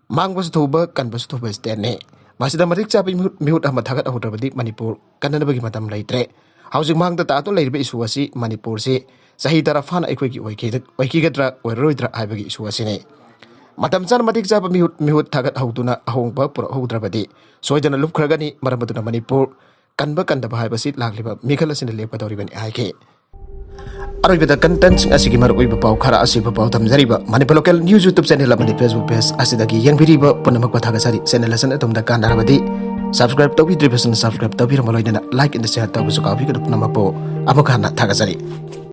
ꯃꯥꯡꯕꯁꯨ ꯊꯨꯕ, ꯀꯟꯕꯁꯨ ꯊꯨꯕ ꯁ꯭ꯇꯦꯠꯅꯤ꯫ ꯃꯁꯤꯗ ꯃꯇꯤꯛ ꯆꯥꯕ ꯃꯤꯍꯨꯠ, ꯃꯤꯍꯨꯠ ꯑꯃ ꯊꯥꯒꯠꯍꯧꯗ꯭ꯔꯕꯗꯤ ꯃꯅꯤꯄꯨꯔ ꯀꯟꯅꯅꯕꯒꯤ ꯃꯇꯝ ꯂꯩꯇ꯭ꯔꯦ꯫ ꯍꯧꯖꯤꯛ ꯃꯥꯡꯗ ꯇꯥꯗꯨꯅ ꯂꯩꯔꯤꯕ ꯏꯁꯨ ꯑꯁꯤ ꯃꯅꯤꯄꯨꯔꯁꯤ ꯆꯍꯤ ꯇꯔꯥ ꯐꯥꯅ ꯑꯩꯈꯣꯏꯒꯤ ꯑꯣꯏꯈꯤ-, ꯑꯣꯏꯈꯤꯒꯗ꯭ꯔꯥ ꯑꯣꯏꯔꯔꯣꯏꯗ꯭ꯔꯥ ꯍꯥꯏꯕꯒꯤ ꯏꯁꯨ ꯑꯁꯤꯅꯤ꯫ ꯃꯇꯝ ꯆꯥꯅ ꯃꯇꯤꯛ ꯆꯥꯕ ꯃꯤꯍꯨꯠ, ꯃꯤꯍꯨꯠ ꯊꯥꯒꯠꯍꯧꯗꯨꯅ ꯑꯍꯣꯡꯕ ꯄꯨꯔꯛꯍꯧꯗ꯭ꯔꯕꯗꯤ ꯁꯣꯏꯗꯅ ꯂꯨꯞꯈ꯭ꯔꯒꯅꯤ꯫ ꯃꯔꯝ ꯑꯗꯨꯅ ꯃꯅꯤꯄꯨꯔ ꯀꯟꯕ ꯀꯟꯗꯕ ꯍꯥꯏꯕꯁꯤ ꯂꯥꯛꯂꯤꯕ ꯃꯤꯈꯜ ꯑꯁꯤꯅ ꯂꯦꯞꯀꯗꯧꯔꯤꯕꯅꯤ ꯍꯥꯏꯈꯤ꯫ ꯑꯔꯣꯏꯕꯗ ꯀꯟꯇꯦꯟꯁꯤꯡ ꯑꯁꯤꯒꯤ ꯃꯔꯨꯑꯣꯏꯕ ꯄꯥꯎ ꯈꯔ ꯑꯁꯤꯕꯨ ꯄꯥꯎ ꯊꯝꯖꯔꯤꯕ Manipur local news YouTube channel ꯑꯃꯗꯤ ꯐꯦꯁꯕꯨꯛ ꯄꯦꯖ ꯑꯁꯤꯗꯒꯤ ꯌꯦꯡꯕꯤꯔꯤꯕ ꯄꯨꯝꯅꯃꯛꯄꯨ ꯊꯥꯒꯠꯆꯔꯤ꯫ ꯆꯦꯅꯦꯜ ꯑꯁꯤꯅ ꯑꯗꯣꯝꯗ ꯀꯥꯟꯅꯔꯕꯗꯤ ꯁꯕꯁꯀ꯭ꯔꯥꯏꯕ ꯇꯧꯕꯤꯗ꯭ꯔꯤꯕꯁꯤꯡꯅ ꯁꯕꯁꯀ꯭ꯔꯥꯏꯕ ꯇꯧꯕꯤꯔꯝꯕ ꯂꯣꯏꯅꯅ ꯂꯥꯏꯛ ꯑꯦꯟ ꯁꯤꯌꯔ ꯇꯧꯕꯁꯨ ꯀꯥꯎꯕꯤꯒꯅꯨ꯫ ꯄꯨꯝꯅꯃꯛꯄꯨ ꯑꯃꯨꯛ ꯍꯟꯅ ꯊꯥꯒꯠꯆꯔꯤ꯫